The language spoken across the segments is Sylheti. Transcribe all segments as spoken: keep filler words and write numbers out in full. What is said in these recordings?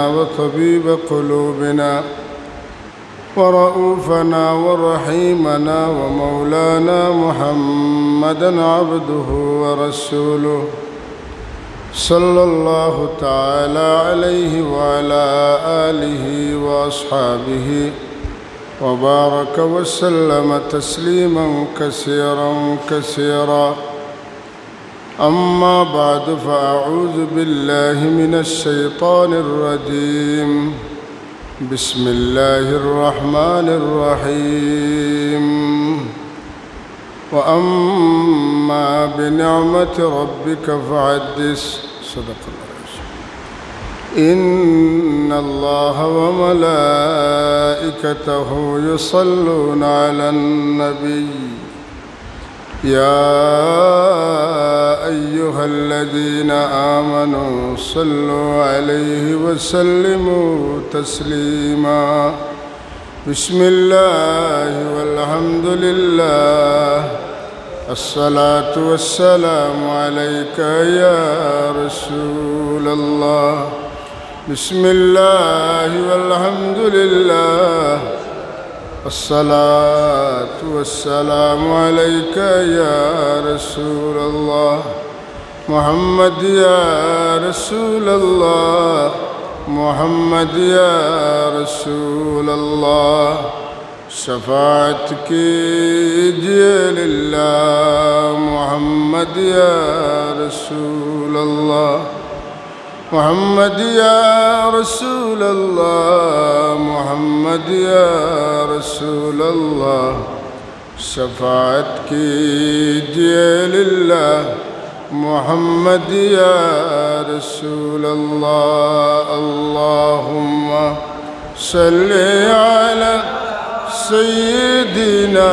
وطبيب قلوبنا ورؤوفنا ورحيمنا ومولانا محمدا عبده ورسوله، صلى الله تعالى عليه وعلى آله وأصحابه وبارك وسلم تسليما كثيرا كثيرا. أما بعد، فأعوذ بالله من الشيطان الرجيم. بسم الله الرحمن الرحيم. وأما بنعمة ربك فحدث. صدق الله العظيم. إن الله وملائكته يصلون على النبي، يا أيها الذين آمنوا صلوا عليه وسلموا تسليما. بسم الله والحمد لله، الصلاة والسلام عليك يا رسول الله. بسم الله والحمد لله، الصلاة والسلام عليك يا رسول الله. محمد يا رسول الله، محمد يا رسول الله، شفاعت کیجئے للہ، محمد يا رسول الله، محمد يا رسول الله، محمد يا رسول الله، شفاعت کیجئے للہ، محمد يا رسول الله. اللهم صل على سيدنا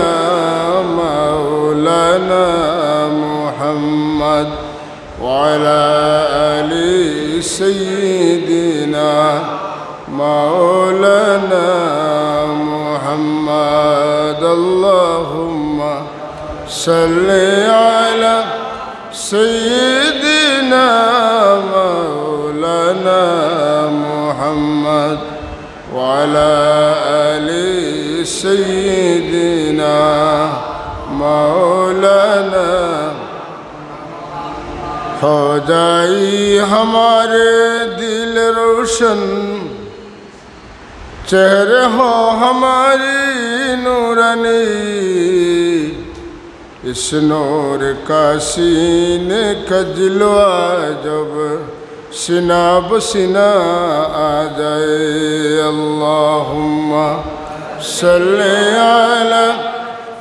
مولانا محمد وعلى آل سيدنا مولانا محمد. اللهم صل على سيدنا مولانا محمد وعلى آل سيدنا مولانا. ہو جائے ہمارے دل روشن، چہرے ہوں ہمارے نورانی، اس نور کا سینے کا جلوہ جب سینہ بہ سینہ آ جائے. اللهم صل على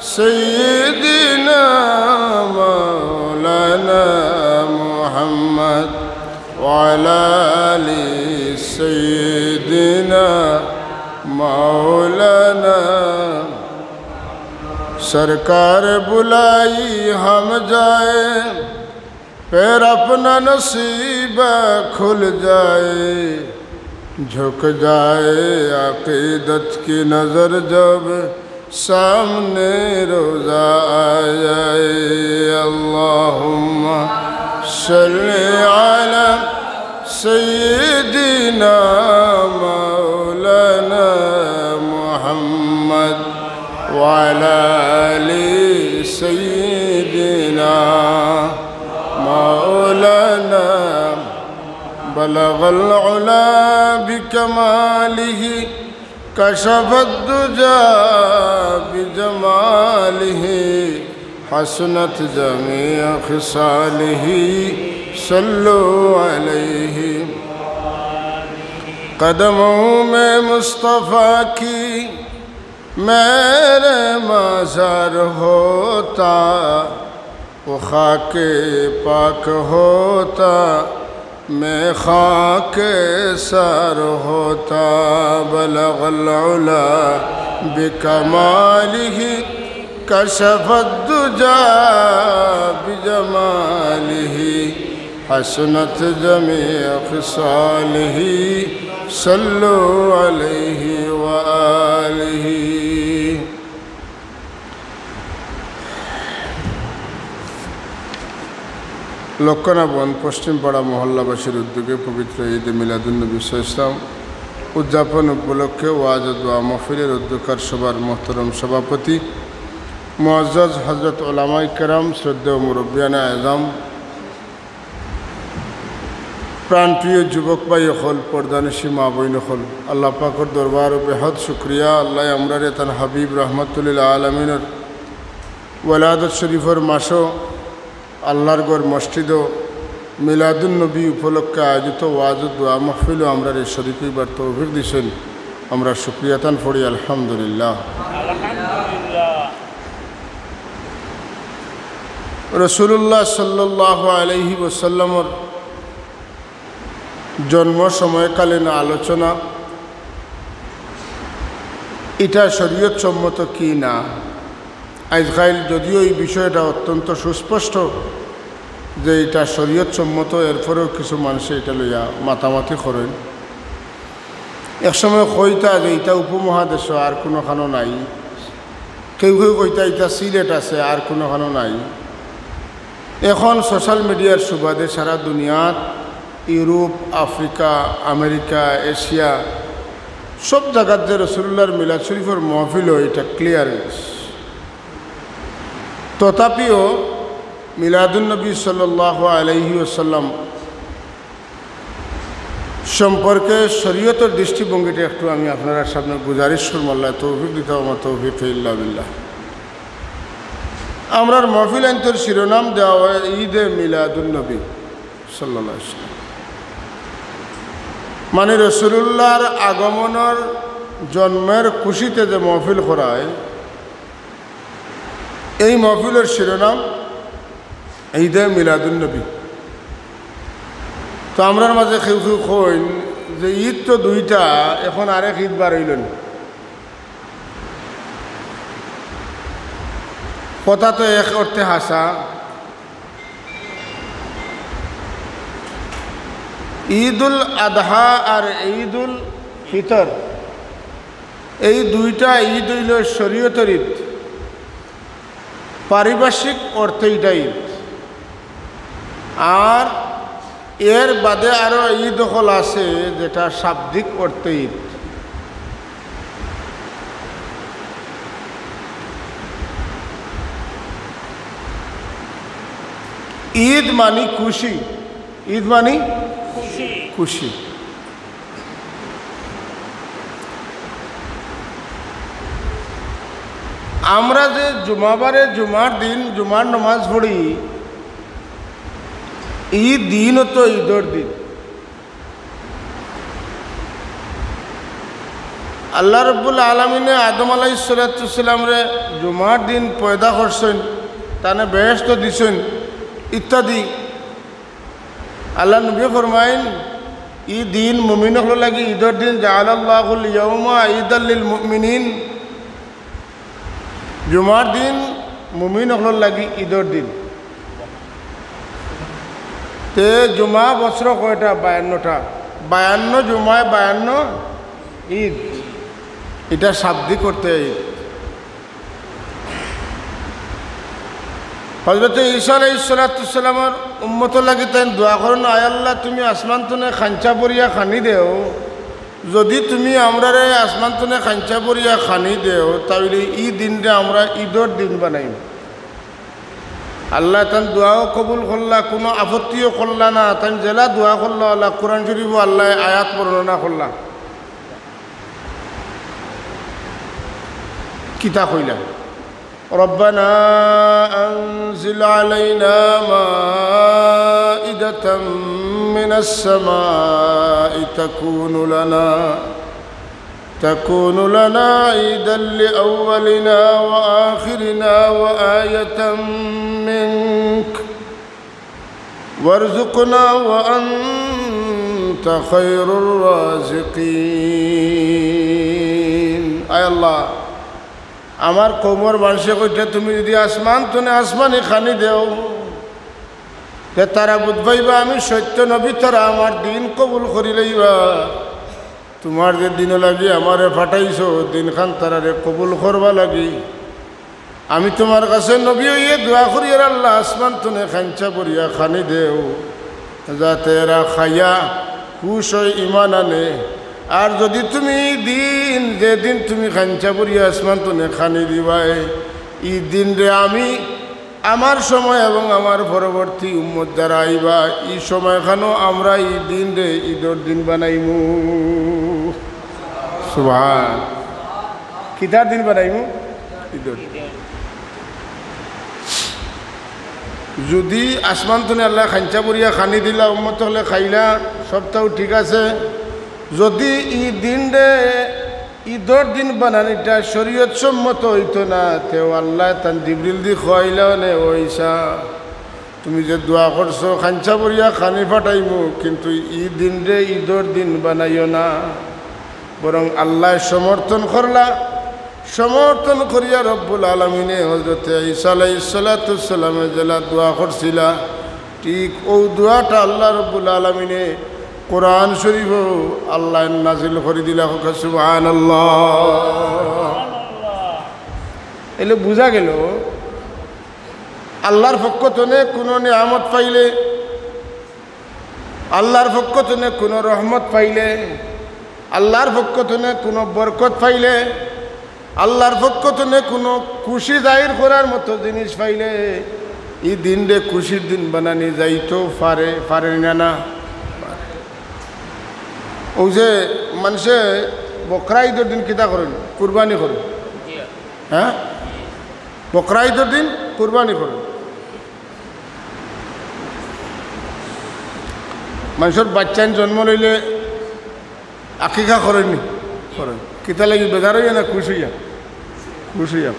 سيدنا مولانا محمد وعلى آل سيدنا مولانا. سرکار بلائی ہم جائیں، پھر اپنا نصیب کھل جائے، جھک جائے عقیدت کی نظر جب سامنے روضہ آ جائے. اللهم صل على سيدنا مولانا محمد وعلى آل سيدنا مولانا. بلغ العلا بكماله، كشف الدجى بجماله، حسنت جميع خصاله، صلوا عليه. قدموں میں مصطفیٰ کی میرے مزار ہوتا، وہ خاک پاک ہوتا، میں خاک سار ہوتا. بلغ العلا بکمالہ، کشف الدجی بجمالہ، حسنت جمیع خصالہ، صلوا علیہ وآلہ. লক্ষণাবন পশ্চিমপাড়া মহল্লাবাসীর উদ্যোগে পবিত্র ঈদে মিলাদুন্নবী সাল্লাল্লাহু আলাইহি ওয়াসাল্লাম উদযাপন উপলক্ষে ওয়াজ ও দোয়া মাহফিলের অধ্যক্ষতার সভার মোহতরম সভাপতি মুআজ্জাজ হযরত উলামায়ে কেরাম, শ্রদ্ধেয় মুরব্বিয়ানে আযম, প্রাণপ্রিয় যুবক ভাই অকল, পর্দানিশী মা বইন অকল, আল্লাহ পাকর দরবারো বেহদ শুকরিয়া। আল্লায় আমরারে তান হাবিব রহমাতুল্লিল আলামিনর ওলাদত শরীফর মাসো আল্লাহর ঘর মসজিদো মিলাদুন নবী উপলক্ষে আয়োজিত ওয়াজ ও দোয়া মাহফিলো আমরারে শরীক অইবার তৌফিক দিছইন। আমরা শুকরিয়া তান পড়ি আলহামদুলিল্লাহ। আলহামদুলিল্লাহ। রাসূলুল্লাহ সাল্লাল্লাহু আলাইহি ওয়াসাল্লামর জন্ম সময়কালীন আলোচনা, ইটা শরীয়ত সম্মত কি না। আইজকাইল যদিও এই বিষয়টা অত্যন্ত সুস্পষ্ট যে ইটা শরীয়ত সম্মত, এরপরেও কিছু মানষে ইটা লইয়া মাতামাতি করইন। এক সময় কইতা যে ইটা উপমহাদেশো আর কুনুখানো নাই, কেউ কেউ কইতা ইটা সিলেট আছে আর কুনুখানো নাই। এখন social media-র সুবাদে সারা দুনিয়াত ইউরোপ, আফ্রিকা, আমেরিকা, এশিয়া সব জাগাত যে রাসূলুল্লাহর মিলাদ শরীফর মাহফিল অয়, ইটা clear অই গেছে। তথাপিও মিলাদুন নবী সাল্লাল্লাহু আলাইহি ওয়াসাল্লাম সম্পর্কে শরীয়তর দৃষ্টিভঙ্গিটা একটু আমি আপনারার সামনে গুজারিশ করমু, আল্লায় তৌফিক দিতা, ওয়া মা তৌফিকি ইল্লা বিল্লাহ। আমরার মাহফিল আইন্তর শিরোনাম দেওয়া অয় ঈদে মিলাদুন নবী সাল্লাল্লাহু আলাইহি ওয়াসাল্লাম। মানে রাসূলুল্লাহর আগমনর, জন্মের খুশিতে যে মাহফিল করা অয়, এই মাহফিলর শিরোনাম ঈদে মিলাদুন নবী। তো আমরার মাঝে কেউ কেউ কইন যে ঈদ তো দুইটা, এখন আরেক ঈদ বার অইলো নি। কথা তো এক অর্থে হাছা। ঈদুল আদহা আর ঈদুল ফিতর, এই দুইটা ঈদ অইলো শরীয়তর ঈদ। পারিভাষিক অর্থে ইটা ঈদ। আর এর বাদে আরো ঈদ অকল আছে, যেটা শাব্দিক অর্থে ঈদ। ঈদ মানি খুশি, ঈদ মানি খুশি। খুশি। আমরা যে জুমাবারে, জুমার দিন, জুমার নমাজ পড়ি, ই দিনও তো ঈদর দিন। আল্লাহ রব্বুল আলামিনে আদম আলাইহিস সালাতু ওয়াস সালামরে জুমার দিন পয়দা করছইন, তানে বেহেশত দিছইন ইত্যাদি। আল্লাহর নবী ফরমাইন, "ই দিন মুমিন অকলর লাগি ঈদর দিন, জাআলাল্লাহুল ইয়াওমা ঈদাল লিল মুমিনিন।" জুমার দিন মুমিন অকলর লাগি ঈদর দিন। তে জুমা বছরো কয়টা? বায়ান্নটা। বায়ান্ন জুমায় বায়ান্ন ঈদ, ইটা শাব্দিক অর্থে ঈদ। হযরতে ঈসা আলাইহিস সালাতু ওয়াস সালামর উম্মতর লাগি তাইন দোয়া করইন, "আয় আল্লাহ, তুমি আসমান তনে খাঞ্চা বরিয়া খানি দেও। যদি তুমি আমরারে আসমান তনে খাঞ্চা বরিয়া খানি দেও, তাইলে ই দিনরে আমরা ঈদর দিন বানাইমু।" আল্লায় তান দোয়াও কবুল করলা, কুনু আপত্তিও করলা না। তাইন যেলা দোয়া করলা, আল্লাহ, কোরআন শরীফো আল্লায় আয়াত বর্ণনা করলা। কিতা কইলা? ربنا أنزل علينا مائدة من السماء تكون لنا، تكون لنا عيدا لأولنا وآخرنا وآية منك وارزقنا وأنت خير الرازقين। আয় আল্লাহ, আমার কওমর মানষে কইতা, "তুমি যদি আসমান তনে আসমানি খানি দেও, তে তারা বুঝ পাইবা আমি সত্য নবী, তারা আমার দিন কবুল করি লইবা। তুমার যে দিনর লাগি আমারে পাঠাইছো, দিনখান তারারে কবুল করবার লাগি।" আমি তুমার কাছে নবী অইয়া দোয়া করি, আর আল্লাহ, আসমান তনে খাঞ্চা ভরিয়া খানি দেও, যাতে এরা খাইয়া খুশ অয়, ইমান আনে। আর যুদি তুমি ই দিন, যেদিন তুমি খাঞ্চা ভরিয়া আসমান তনে খানি দিবায়, ই দিনরে আমি আমার সময় এবং আমার পরবর্তী উম্মত যারা আইবা, ই সময়খানো আমরা ই দিনরে ইদর দিন বানাইমু। সুবহান। কিতার দিন বানাইমু? ইদর। যুদি আসমান তনে আল্লায় খাঞ্চা ভরিয়া খানি দিলা, উম্মত অকলে খাইলা, সবতাউ ঠিক আছে। যুদি ই দিনরে ইদর দিন বানানিটা শরীয়ত সম্মত অইতো না, তেউ আল্লায় তান জিবরিলদি কইলা অনে, "ও ঈসা, তুমি যে দোয়া করছো, খাঞ্চা ভরিয়া খানি পাঠাইমু, কিন্তু ই দিনরে ইদর দিন বানাইও না।" বরং আল্লায় সমর্থন করলা, সমর্থন করিয়া রব্বুল আলামিনে হযরতে ঈসা আলাইহিস সালাতু ওয়াস সালামে যেলা দোয়া করছিলা, ঠিক অউ দোয়াটা আল্লাহ রব্বুল আলামিনে কোরআন শরীফো আল্লায় নাজিল করি দিলা। কউক্কা সুবহানাল্লাহ। এলে বুঝা গেল, আল্লাহর পক্ষ তনে কুনু নিয়ামত পাইলে, আল্লাহর পক্ষ তনে কুনু রহমত পাইলে, আল্লাহর পক্ষ তনে কুনু বরকত পাইলে, আল্লাহর পক্ষ তনে কুনু খুশি জাহির করার মতো জিনিস পাইলে, ই দিনরে খুশির দিন বানানি যাইতো পারে, পারে না, না? অউ যে মানষে বকরা ইদর দিন কিতা করইন? কুরবানি করইন। হ্যাঁ, বকরা ইদর দিন কুরবানি করইন। মানষর বাইচ্চাইন জন্ম লইলে আকিকা করইন নি? করইন। কিতা লাগি, বেজার অইয়া না খুশ অইয়া? খুশ অইয়া।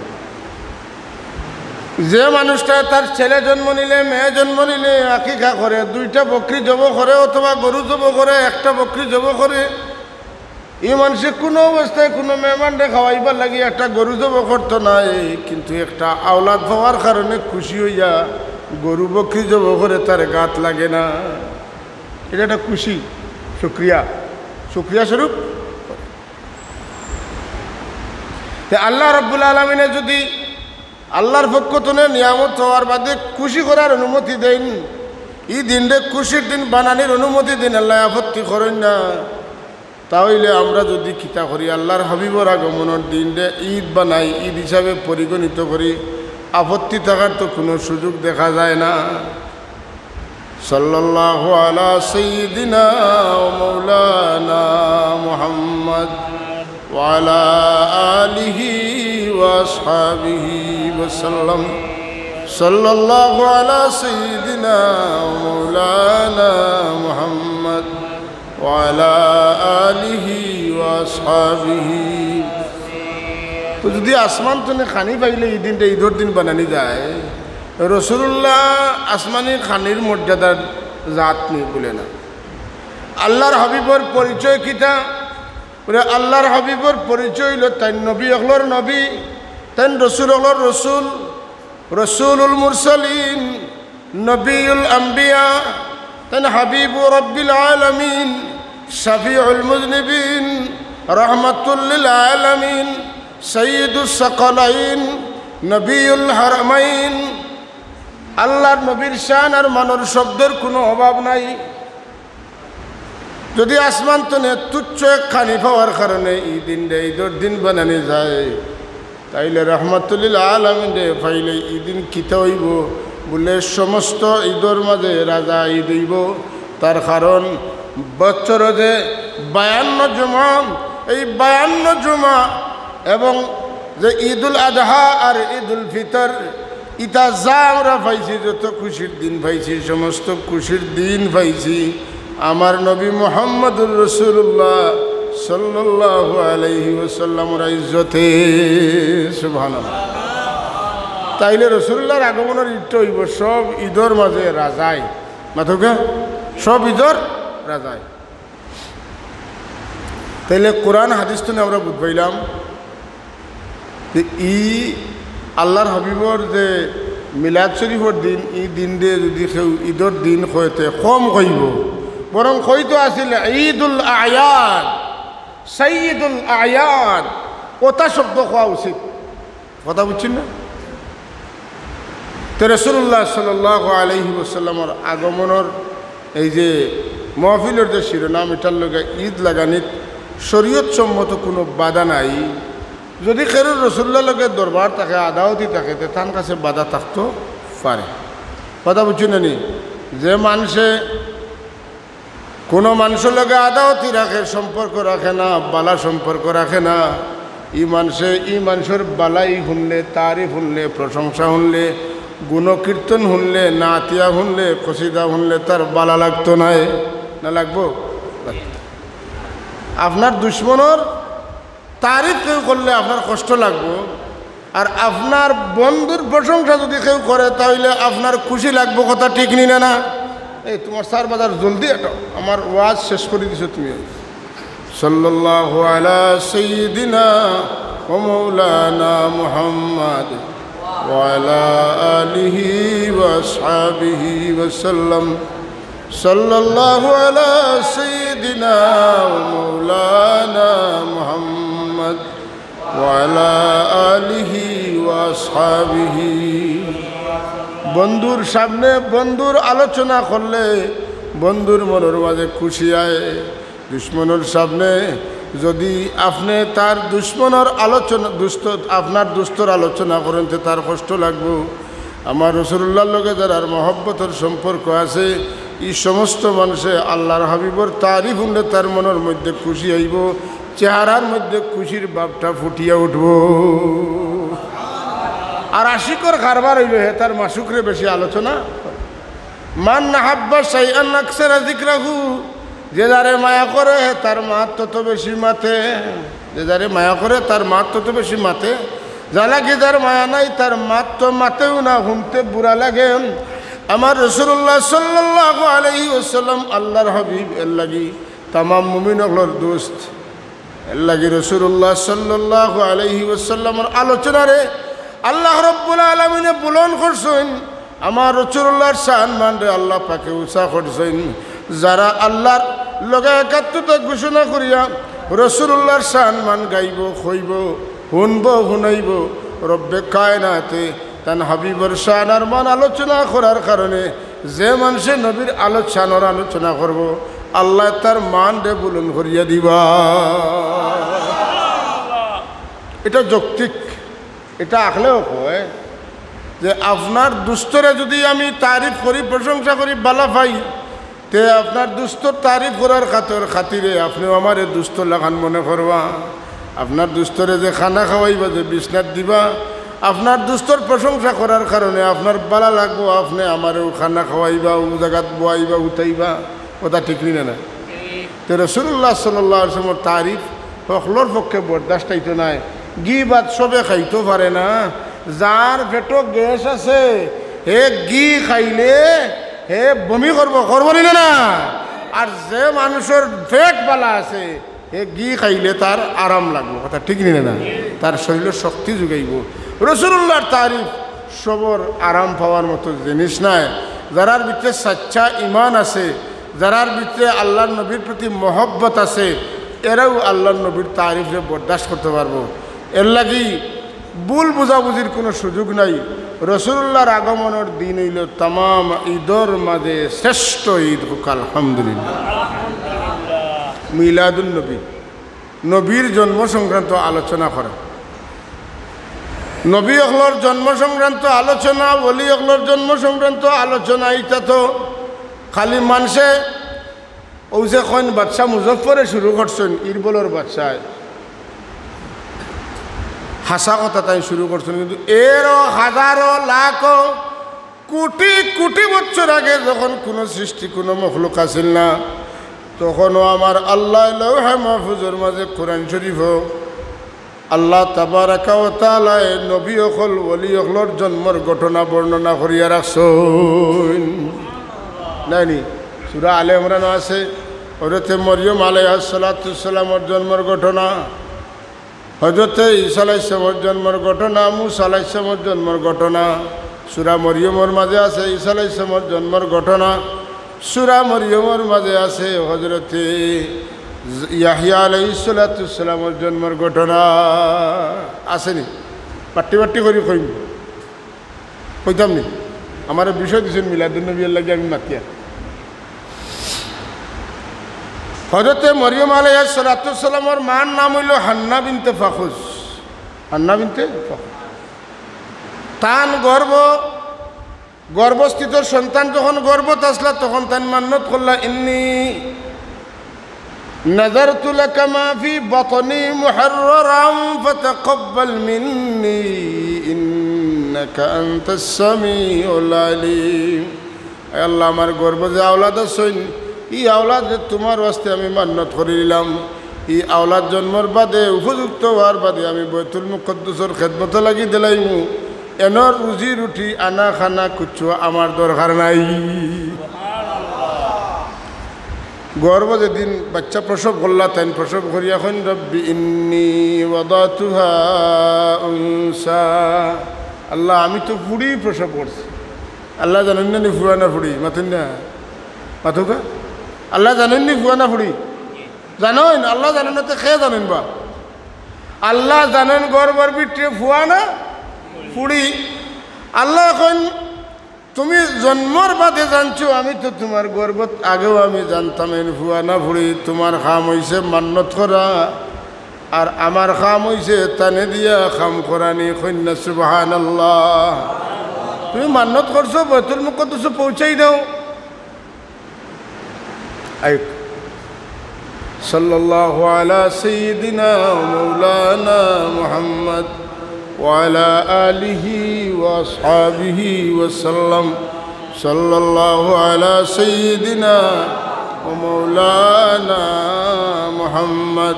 যে মানুষটায় তার ছেলে জন্ম নিলে, মেয়ে জন্ম নিলে আকিকা করে, দুইটা বকরি জবো করে অথবা গরু জবো করে, একটা বকরি জবো করে, ই মানষে কুনু অবস্থায় কুনু মেহমানরে খাওয়াইবার লাগি একটা গরু জবো করতো নায়, কিন্তু একটা আওলাদ পাওয়ার কারণে খুশি অইয়া গরু বকরি জবো করে, তার গাত লাগে না। ইটা একটা খুশি, শুকরিয়া, শুকরিয়া স্বরূপ। তে আল্লাহ রব্বুল আলামিনে যুদি আল্লাহর পক্ষ তনে নিয়ামত পাওয়ার বাদে খুশি করার অনুমতি দেইন, ই দিনরে খুশির দিন বানানির অনুমতি দেইন, আল্লায় আপত্তি করইন না। তা অইলে আমরা যুদি কিতা করি, আল্লাহর হাবিবর আগমনর দিনরে ইদ বানাই, ইদ হিসাবে পরিগণিত করি, আপত্তি থাকার তো কুনু সুযোগ দেখা যায় না। সাল্লাল্লাহু আলা সাইয়্যিদিনা ওয়া মাওলানা মুহাম্মদ ওয়া আলা আলিহি ওয়া আসহাবিহি ওয়া সাল্লাম। সাল্লাল্লাহু আলা সাইয়্যিদিনা ওয়া মাওলানা মুহাম্মদ ওয়া আলা আলিহি ওয়া আসহাবিহি। তো যুদি আসমান তনে খানি পাইলে ই দিনরে ইদর দিন বানানি যায়, রসুলুল্লাহ আসমানি খানির মর্যাদার জাত নি বুলে না। আল্লাহর হাবিবর পরিচয় কিতা? বুলে, আল্লাহর হাবিবর পরিচয় অইলো তাইন নবী অকলর নবী, তাইন রসুল অকলর রসুল, রসুলুল মুরসালিন, নবিউল আম্বিয়া, তাইন হাবিবু রব্বিল আলামিন, শাফিউল মুজনিবিন, রহমাতুল লিল আলামিন, সাইয়্যিদুস সাকালাইন, নবিউল হারামাইন। আল্লাহর নবীর শান আর মানর শব্দর কুনু অভাব নাই। যুদি আসমান তনে তুচ্ছ এক খানি পাওয়ার কারণে ই দিনরে ইদর দিন বানানি যায়, তাইলে রহমাতুল লিল আলামিনরে পাইলে ই দিন কিতা অইবো? বুলে, সমস্ত ইদর মাঝে রাজা ইদ অইবো। তার কারণ, বছরো যে বায়ান্ন জুমা, এই বায়ান্ন জুমা এবং যে ঈদুল আদহা আর ঈদুল ফিতর, ইতা যা আমরা পাইছি, যত খুশির দিন পাইছি, সমস্ত খুশির দিন পাইছি আমার নবী মুহাম্মদুর রাসূলুল্লাহ সাল্লাল্লাহু আলাইহি ওয়াসাল্লামর ইজ্জতে। সুবহানাল্লাহ। তাইলে রাসূলুল্লাহর আগমনর ঈদটা অইবো সব ঈদর মাঝে রাজাই। মাতউক্কা, সব ঈদর রাজাই। তাইলে কোরআন হাদিস তনে আমরা বুঝ পাইলাম যে ই আল্লাহর হাবিবর যে মিলাদ শরীফর দিন, ই দিনরে যুদি কেউ ঈদর দিন কয় তে কম কইবো, বরং কইতো আছিল ঈদুল আয়াদ, সাইয়্যিদুল আয়াদ, অতা শব্দ কওয়া উচিত। কথা বুঝছইন না? তে রাসূলুল্লাহ সাল্লাল্লাহু আলাইহি ওয়াসাল্লামর আগমনর এই যে মহফিলর যে শিরোনাম, ইটার লগে ঈদ লাগানিত শরীয়ত সম্মত কুনু বাধা নাই। যুদি কেউর রাসূলুল্লাহর লগে দরবার থাকে, আদাওতি থাকে, তে তান কাছে বাধা থাকতো পারে। কথা বুঝছইন নি? যে মানষে কুনু মানষর লগে আদাওতি রাখে, সম্পর্ক রাখে না, বালা সম্পর্ক রাখে না, ই মানষে, ই মানষর বালাই হুনলে, তারিফ হুনলে, প্রশংসা হুনলে, গুণকীর্তন হুনলে, নাতিয়া হুনলে, কসিদা হুনলে তার বালা লাগতো নায়, না লাগবো? আপনার দুশমনর তারিফ কেউ করলে আপনার কষ্ট লাগবো, আর আপনার বন্ধুর প্রশংসা যুদি কেউ করে, তাইলে আপনার খুশি লাগবো। কথা ঠিক নি না? না, এই তুমার চার বাজার জলদি আটো, আমার ওয়াজ শেষ করি দিছো তুমি। সাল্লাল্লাহু আলা সাইয়্যিদিনা ওয়া মাওলানা মুহাম্মাদ ওয়া আলা আলিহি ওয়া আসহাবিহি ওয়া সাল্লাম। সাল্লাল্লাহু আলা সাইয়্যিদিনা ওয়া মাওলানা মুহাম্মাদ ওয়া আলা আলিহি ওয়া আসহাবিহি। বন্ধুর সামনে বন্ধুর আলোচনা করলে বন্ধুর মনর মাঝে খুশি আয়। দুশমনর সামনে যুদি আপনে তার দুশমনর আলোচনা, দুস্ত, আপনার দুস্তর আলোচনা করেন, তে তার কষ্ট লাগবো। আমার রাসূলুল্লাহর লগে যারার মহব্বতর সম্পর্ক আছে, ই সমস্ত মানষে আল্লাহর হাবিবর তারিফ হুনলে তার মনর মধ্যে খুশি আইবো, চেহারার মধ্যে খুশির ভাবটা ফুটিয়া উঠবো। আর আশিকর কারবার অইলো, হে তার মাশুকরে বেশি আলোচনা। মান আহাব্বা শাইআন আকসারা যিকরাহু, যে যারে মায়া করে, হে তার মাত তত বেশি মাতে। যে যারে মায়া করে, তার মাত তত বেশি মাতে। যার লাগি যার মায়া নাই, তার মাত তো মাতেও না, হুনতে বুরা লাগে। আমার রাসূলুল্লাহ সাল্লাল্লাহু আলাইহি ওয়াসাল্লাম আল্লাহর হাবিব, এর লাগি তামাম মুমিন অকলর দোস্ত। এর লাগি রাসূলুল্লাহ সাল্লাল্লাহু আলাইহি ওয়াসাল্লামর আলোচনারে আল্লাহ রাব্বুল আলামিনে বুলন্দ করছইন। আমার রাসূলুল্লাহর শান মানরে আল্লাহ পাকে উঁচা করছইন। যারা আল্লাহর লগে একাত্মতা ঘোষণা করিয়া রাসূলুল্লাহর শান মান গাইবো, কইবো, হুনবো, হুনাইবো, রব্বে কায়নাতে তান হাবিবর শান আর মান আলোচনা করার কারণে যে মানষে নবীর আলো-, শানর আলোচনা করবো, আল্লায় তার মানরে বুলন্দ করিয়া দিবা। ইটা যৌক্তিক, ইটা আখলেও কয় যে আপনার দুস্তরে যুদি আমি তারিফ করি, প্রশংসা করি, বালা পাই, তে আপনার দুস্তর তারিফ করার খাতর-, খাতিরে আপনেও আমারে দুস্তর লাখান মনে করবা। আপনার দুস্তরে যে খানা খাওয়াইবা, যে বিছনাত দিবা, আপনার দুস্তর প্রশংসা করার কারণে আপনার বালা লাগবো, আপনে আমারেও খানা খাওয়াইবা, অউ জাগাত বওয়াইবা, উঠাইবা। কথা ঠিক নি না? না, তে রাসূলুল্লাহ সাল্লাল্লাহু আলাইহি ওয়াসাল্লামর তারিফ হকলর পক্ষে বরদাস্ত অইতো নায়। ঘি ভাত সবে খাইতো পারে না। যার পেটো গ্যাস আছে, হে ঘি খাইলে হে বমি করবো, করবো নি না? না, আর যে মানষর পেট বালা আছে, হে ঘি খাইলে তার আরাম লাগবো। কথা ঠিক নি না? না, তার শরীরো শক্তি যোগাইবো। রাসূলুল্লাহর তারিফ সবর আরাম পাওয়ার মতো জিনিস নায়। যারার ভিতরে সাচ্চা ইমান আছে, যারার ভিতরে আল্লাহর নবীর প্রতি মহব্বত আছে, এরাও আল্লাহর নবীর তারিফরে বরদাস্ত করতে পারবো। এর লাগি ভুল বুঝাবুঝির কুনু সুযোগ নাই। রাসূলুল্লাহর আগমনর দিন অইলো তামাম ঈদর মাঝে শ্রেষ্ঠ ঈদ। কউক্কা আলহামদুলিল্লাহ। মিলাদুন নবী, নবীর জন্ম সংক্রান্ত আলোচনা করা, নবী অকলর জন্ম সংক্রান্ত আলোচনা, ওলি অকলর জন্ম সংক্রান্ত আলোচনা, ইটা তো খালি মানষে অউ যে কইন বাদশা মুজফফরে শুরু করছইন, ইরবলর বাদশায় হাছা কথা তাইন শুরু করছইন, কিন্তু এরও হাজারো লাখো কোটি কোটি বছর আগে যখন কুনু সৃষ্টি, কুনু মখলুক আছিল না, তখনও আমার আল্লায় লৌহে মাহফুজর মাঝে কোরআন শরীফো আল্লাহ তাবারাকা ওয়া তাআলায় নবী অকল, ওলি অকলর জন্মর ঘটনা বর্ণনা করিয়া রাখছইন। নায় নি? সূরা আলে ইমরানো আছে, হযরতে মরিয়ম আলাইহাস সালাতু ওয়াস সালামর জন্মর ঘটনা, হযরতে ঈসা আলাইহিস সালামর জন্মর ঘটনা, মুসা আলাইহিস সালামর জন্মর ঘটনা। সূরা মরিয়মর মাঝে আছে ঈসা আলাইহিস সালামর জন্মর ঘটনা। সূরা মরিয়মর মাঝে আছে হযরতে ইয়াহইয়া আলাইহিস সালাতু ওয়াস সালামর জন্মর ঘটনা। আছে নি? বাট্টি বাট্টি করি কইমু, কইতাম নি? আমারে বিষয় দিছইন মিলাদুন নবীর লাগি আমি মাতিয়া। হযরতে মরিয়ম আলাইহিস সালাতু ওয়াস সালামর মার নাম অইলো হান্না বিনতে ফাখুস। হান্না বিনতে ফাখুস। তান গর্ভ, গর্ভস্থিত সন্তান যখন গর্ভত আছলা, তখন তাইন মান্নত করলা, "ইন্নি নাযারতু লাকা মা ফি বাতনি মুহাররারান ফাতাকাব্বাল মিন্নি ইন্নাকা আনতাস সামিউল আলিম।" আয় আল্লাহ, আমার গর্ভে যে আওলাদ আছইন, ই আওলাদ যে তুমার ওয়াস্তে আমি মান্নত করি দিলাম। ই আওলাদ জন্মর বাদে, উপযুক্ত অওয়ার বাদে আমি বাইতুল মুকাদ্দাসর খেদমতো লাগি দিলাইমু। এনর রুজি রুটি, আনা খানা কুচ্ছু আমার দরকার নাই। গর্ভে যেদিন বাইচ্চা প্রসব করলা, তাইন প্রসব করিয়া কইন, "রব্বি ইন্নি ওয়াদাতুহা উনসা।" আল্লাহ, আমি তো ফুড়ি প্রসব করছি। আল্লাহ জানইন না নি ফুয়া না ফুড়ি? মাতইন না, মাতউক্কা। আল্লাহ জানইন নি ফুয়া না ফুড়ি? জানইন। আল্লাহ জানইন না তে কে জানইন বা? আল্লাহ জানইন গর্ভর ভিতরে ফুয়া না ফুড়ি। আল্লায় কইন, "তুমি জন্মর বাদে জানছো, আমি তো তুমার গর্ভত আগেও আমি জানতাম এইন ফুয়া না ফুড়ি। তুমার কাম অইছে মান্নত করা, আর আমার কাম অইছে তানে দিয়া কাম করানি।" কইন না সুবহানাল্লাহ। তুমি মান্নত করছো, বাইতুল মুকাদ্দাসো পৌঁছাই দাও। আইক। সাল্লাল্লাহু আলা সাইয়্যিদিনা ওয়া মাওলানা মুহাম্মদ ওয়া আলা আলিহি ওয়া আসহাবিহি ওয়া সাল্লাম। সাল্লাল্লাহু আলা সাইয়্যিদিনা ওয়া মাওলানা মুহাম্মদ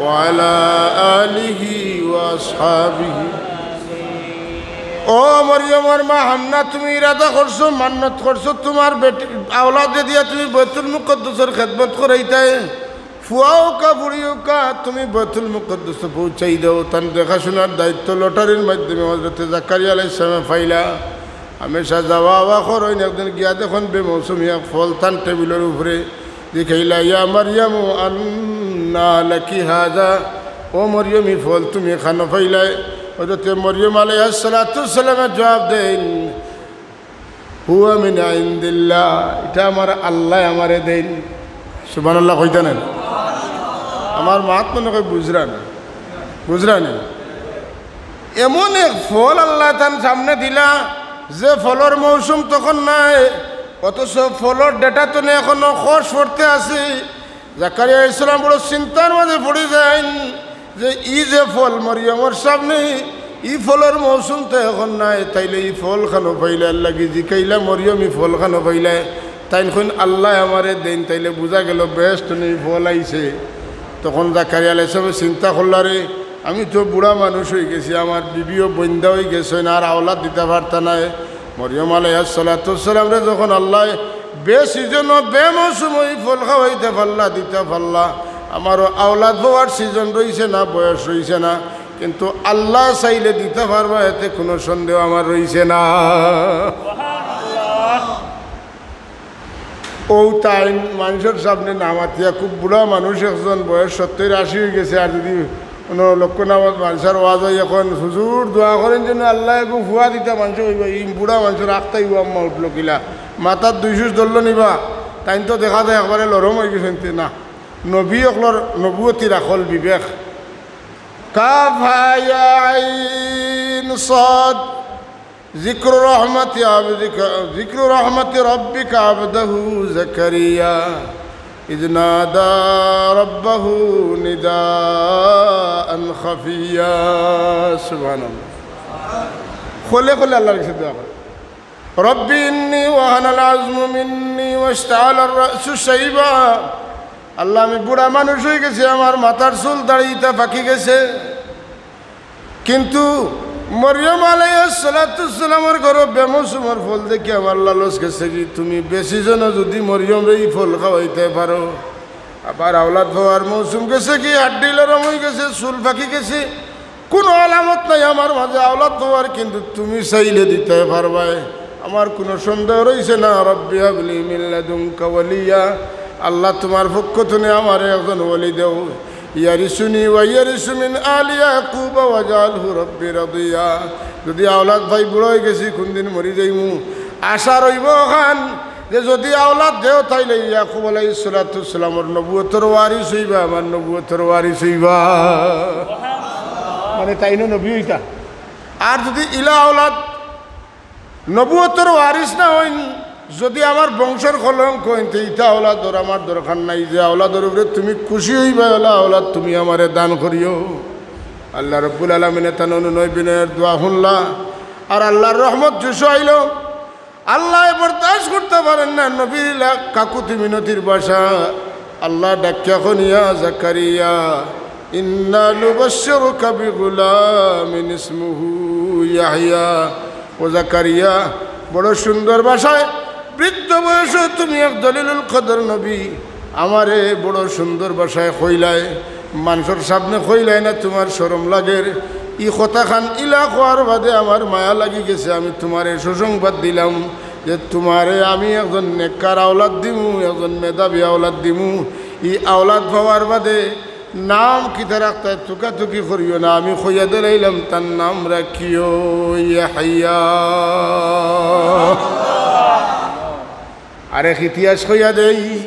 ওয়া আলা আলিহি ওয়া আসহাবিহি। ও মরিয়মর মা হান্না, তুমি ইরাদা করছো, মান্নত করছো, তুমার বেটি, আওলাদে দিয়া তুমি বাইতুল মুকাদ্দাসর খেদমত করাইতায়। ফুয়া অউক্কা, ফুড়ি অউক্কা, তুমি বাইতুল মুকাদ্দাসো পৌঁছাই দাও। তান দেখাশুনার দায়িত্ব লটারির মাধ্যমে হযরতে জাকারিয়া আলাইহিস সালামে পাইলা। হামেশা যাওয়া আওয়া করইন, একদিন গিয়া দেখইন বেমৌসুমি এক ফল তান টেবিলর উপরে। জিকাইলা, "ইয়া মারইয়ামু আন্না লাকি হাযা?" ও মরিয়ম, ই ফল তুমি কানো পাইলায়? হযরতে মরিয়ম আলাইহিস সালাতু ওয়াস সালামে জুয়াব দেইন, "হুয়া মিন ইনদিল্লাহ, ইটা আমার আল্লায় আমারে দেইন।" সুবহানাল্লাহ কইতা নায়? আমার মাত মনে কয় বুঝরা না, বুঝরা নি? এমন এক ফল আল্লায় তান সামনে দিলা, যে ফলর মৌসুম তখন নাই, অথচ ফলর ডেটা তনে এখনো কষ পড়তে আছে। জাকারিয়া আলাইহিস সালাম বড় চিন্তার মাঝে পড়ি যাইন যে ই যে ফল মরিয়মর সামনে, ই ফলর মৌসুম তো এখন নাই, তাইলে ই ফল কানো পাইলা? আল্লায় কি জিকাইলা, "মরিয়ম, ই ফল কানো পাইলায়?" তাইন কইন, "আল্লায় আমারে দেইন।" তাইলে বুঝা গেল বেহেস্ত তনে ই ফল আইছে। তখন জাকারিয়া আলাইহিস সালামে চিন্তা করলা, "রে, আমি তো বুড়া মানুষ অইগেছি, আমার বিবিও বইন্দা অইগেছইন, আর আওলাদ দিতা পারতা নায়।" মরিয়ম আলাইহিস সালাতু ওয়াস সালামরে যখন আল্লায় বে সিজনো, বে মৌসুমো ই ফল খাওয়াইতা পারলা, দিতা পারলা, আমারও আওলাদ পাওয়ার সিজন রইছে না, বয়স রইছে না, কিন্তু আল্লায় চাইলে দিতা পারবা, এতে কুনু সন্দেহ আমার রইছে না। অউ তাইন মানষর সামনে না মাতিয়া, খুব বুড়া মানুষ একজন, বয়স সত্তইর আশি অইগেছে, আর যুদি কুনু লক্ষ্য নামাজ মানষর ওয়াজ অয়, এখন হুজুর দোয়া করইন যেন আল্লায় এগু ফুয়া দিতা, মানষে কইবা, "ই বুড়া মানষর আখতাই ও আম্মা উঠলো কিলা, মাথাত দুই সুস ধরলো নি বা?" তাইন তো দেখা যায় একবারে লরম অইগেছইন তে না। নবী অকলর নবুয়তির আকল বিবেক। কাফ হা ইয়া আইন সাদ। ذكر رحمة عبدك، ذكر رحمة ربك عبده زكريا إذ نادى ربه نداء خفيا। সুবহানাল্লাহ। খুলে খুলে আল্লাহর কাছে দোয়া করে, "رب إني وهن العظم مني واشتعل الرأس شيبا।" আল্লাহ, আমি বুড়া মানুষ অইগেছি, আমার মাথার চুল দাড়ি ইতা পাকি গেছে। কিন্তু মরিয়ম আলাইহিস সালাতু ওয়াস সালামর ঘরো বেমৌসুমর ফল দেখি আমার লালস গেছেগি। তুমি বে সিজনো যুদি মরিয়মরে ই ফল খাওয়াইতায় পারো, আবার আওলাদ পাওয়ার মৌসুম গেছেগি, হাড্ডি লরম অইগেছে, চুল পাকি গেছে, কুনু আলামত নাই আমার মাঝে আওলাদ পাওয়ার, কিন্তু তুমি চাইলে দিতায় পারবায়, আমার কুনু সন্দেহ রইছে না। رب هب لي من لدنك وليا, আল্লাহ তুমার পক্ষ তনে আমারে একজন ওলি দেও। يرثني ويرث من آل يعقوب واجعله رب رضيا। যুদি আওলাদ পাই, বুড়া অইগেছি, কুনদিন মরি যাইমু, আশা রইবো অখান যে যুদি আওলাদ দেও, তাইলে ইয়াকুব আলাইহিস সালাতু ওয়াস সালামর নবুয়তর ওয়ারিস অইবা, আমার নবুয়তর ওয়ারিস অইবা। মানে, তাইনও নবী অইতা। আর যুদি ইলা আওলাদ নবুয়তর ওয়ারিস না অইন, যুদি আমার বংশর কলঙ্ক অইন, তে ইতা আওলাদর আমার দরকার নাই। যে আওলাদর উপরে তুমি খুশি অইবা, অলা আওলাদ তুমি আমারে দান করিও। আল্লাহ রব্বুল আলামিনে তান অনুনয় বিনয়র দোয়া হুনলা, আর আল্লাহর রহমত জোশ আইলো। আল্লায় বরদাস্ত করতা পারইন না নবীর ইলা কাকুতি মিনতির ভাষা। আল্লায় ডাকিয়া কইন, "ইয়া জাকারিয়া, ইন্না নুবাশশিরুকা বিগুলামিন ইসমুহু ইয়াহইয়া।" ও জাকারিয়া, বড় সুন্দর ভাষায়, বৃদ্ধ বয়সো তুমি এক জলিলুল কদর নবী, আমারে বড় সুন্দর ভাষায় কইলায়, মানষর সামনে কইলায় না, তুমার শরম লাগের। ই কথাখান ইলা কওয়ার বাদে আমার মায়া লাগি গেছে, আমি তুমারে সুসংবাদ দিলাম যে তুমারে আমি একজন নেককার আওলাদ দিমু, একজন মেধাবী আওলাদ দিমু। ই আওলাদ পাওয়ার বাদে নাম কিতা রাখতায় তুকাতুকি করিও না, আমি কইয়া দিলাইলাম তার নাম রাখিও ইয়াহইয়া। আরেক ইতিহাস কইয়া দেই,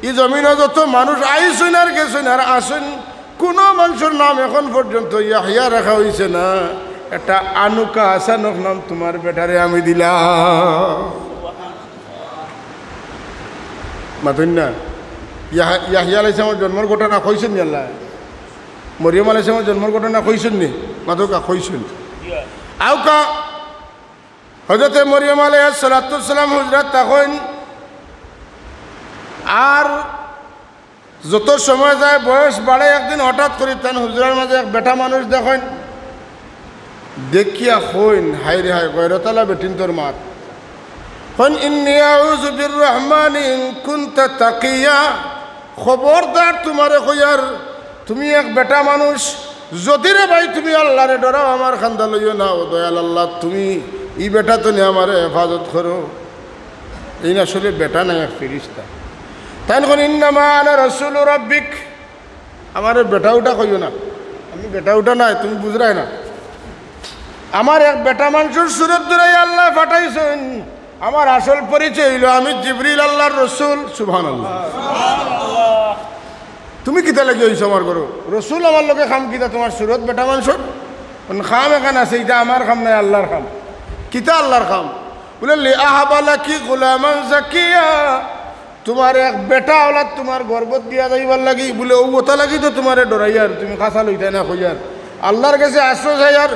ই জমিনো যত মানুষ আইছইন আর গেছইন আর আছইন, কুনু মানষর নাম এখন পর্যন্ত ইয়াহইয়া রাখা অইছে না। একটা আনুকা আচানক নাম তুমার বেটারে আমি দিলাম। মাতইন না? ইয়াহ-, ইয়াহইয়া আলাইহিস সালামর জন্মর ঘটনা কইছইন নি আল্লায়? মরিয়ম আলাইহিস সালামর জন্মর ঘটনা কইছইন নি? মাতউক্কা, কইছইন। আউক্কা, হজরতে মরিয়ম আলাইহিস সালাতু ওয়াস সালাম হুজরাত থাকইন, আর যত সময় যায়, বয়স বাড়ে, একদিন হঠাৎ করি তান হুজরার মাঝে এক বেটা মানুষ দেখইন, দেখিয়া কইন, "হায় রে হায়, গয়রতআলা বেটিন্তর মাত।" কইন, "ইন্নী আউযু বির রহমানি ইন কুনতা তাকিয়া।" খবরদার তুমারে কইয়ার, তুমি এক বেটা মানুষ, যুদি রে ভাই তুমি আল্লারে ডরাও, আমার কান্দা লইও না, ও দয়াল আল্লাহ, তুমি ই বেটা তনে আমারে হেফাজত করো। এইন আসলে বেটা নায়, এক ফিরিস্তা। তাইন কইন, "ইন্নামা আনা রাসূলু রাব্বিক।" আমারে বেটা উটা কইও না, আমি বেটা উটা নায়, তুমি বুঝরায় না। আমার এক বেটা মানষর সুরত ধরাইয়া আল্লায় পাঠাইছইন। আমার আসল পরিচয় অইলো আমি জিবরিল, আল্লার রসুল। সুবহানাল্লাহ। তুমি কিতা লাগি আইছো আমার ঘরো? রসুল আমার লগে কাম কিতা? তুমার সুরত বেটা মানষর? অন কাম এখান আছে, ইটা আমার কাম নায়, আল্লার কাম। কিতা আল্লার কাম? বুলে, "লিআহাবা লাকি গুলামান জাকিয়া।" তুমার এক বেটা আওলাদ তুমার গর্ভত দিয়া যাইবার লাগি, বুলে, অউ অতা লাগি তো তুমারে ডরাইয়ার, তুমি কাছা লইতায় না কইয়ার, আল্লার গেছে আশ্রয় চাইয়ার।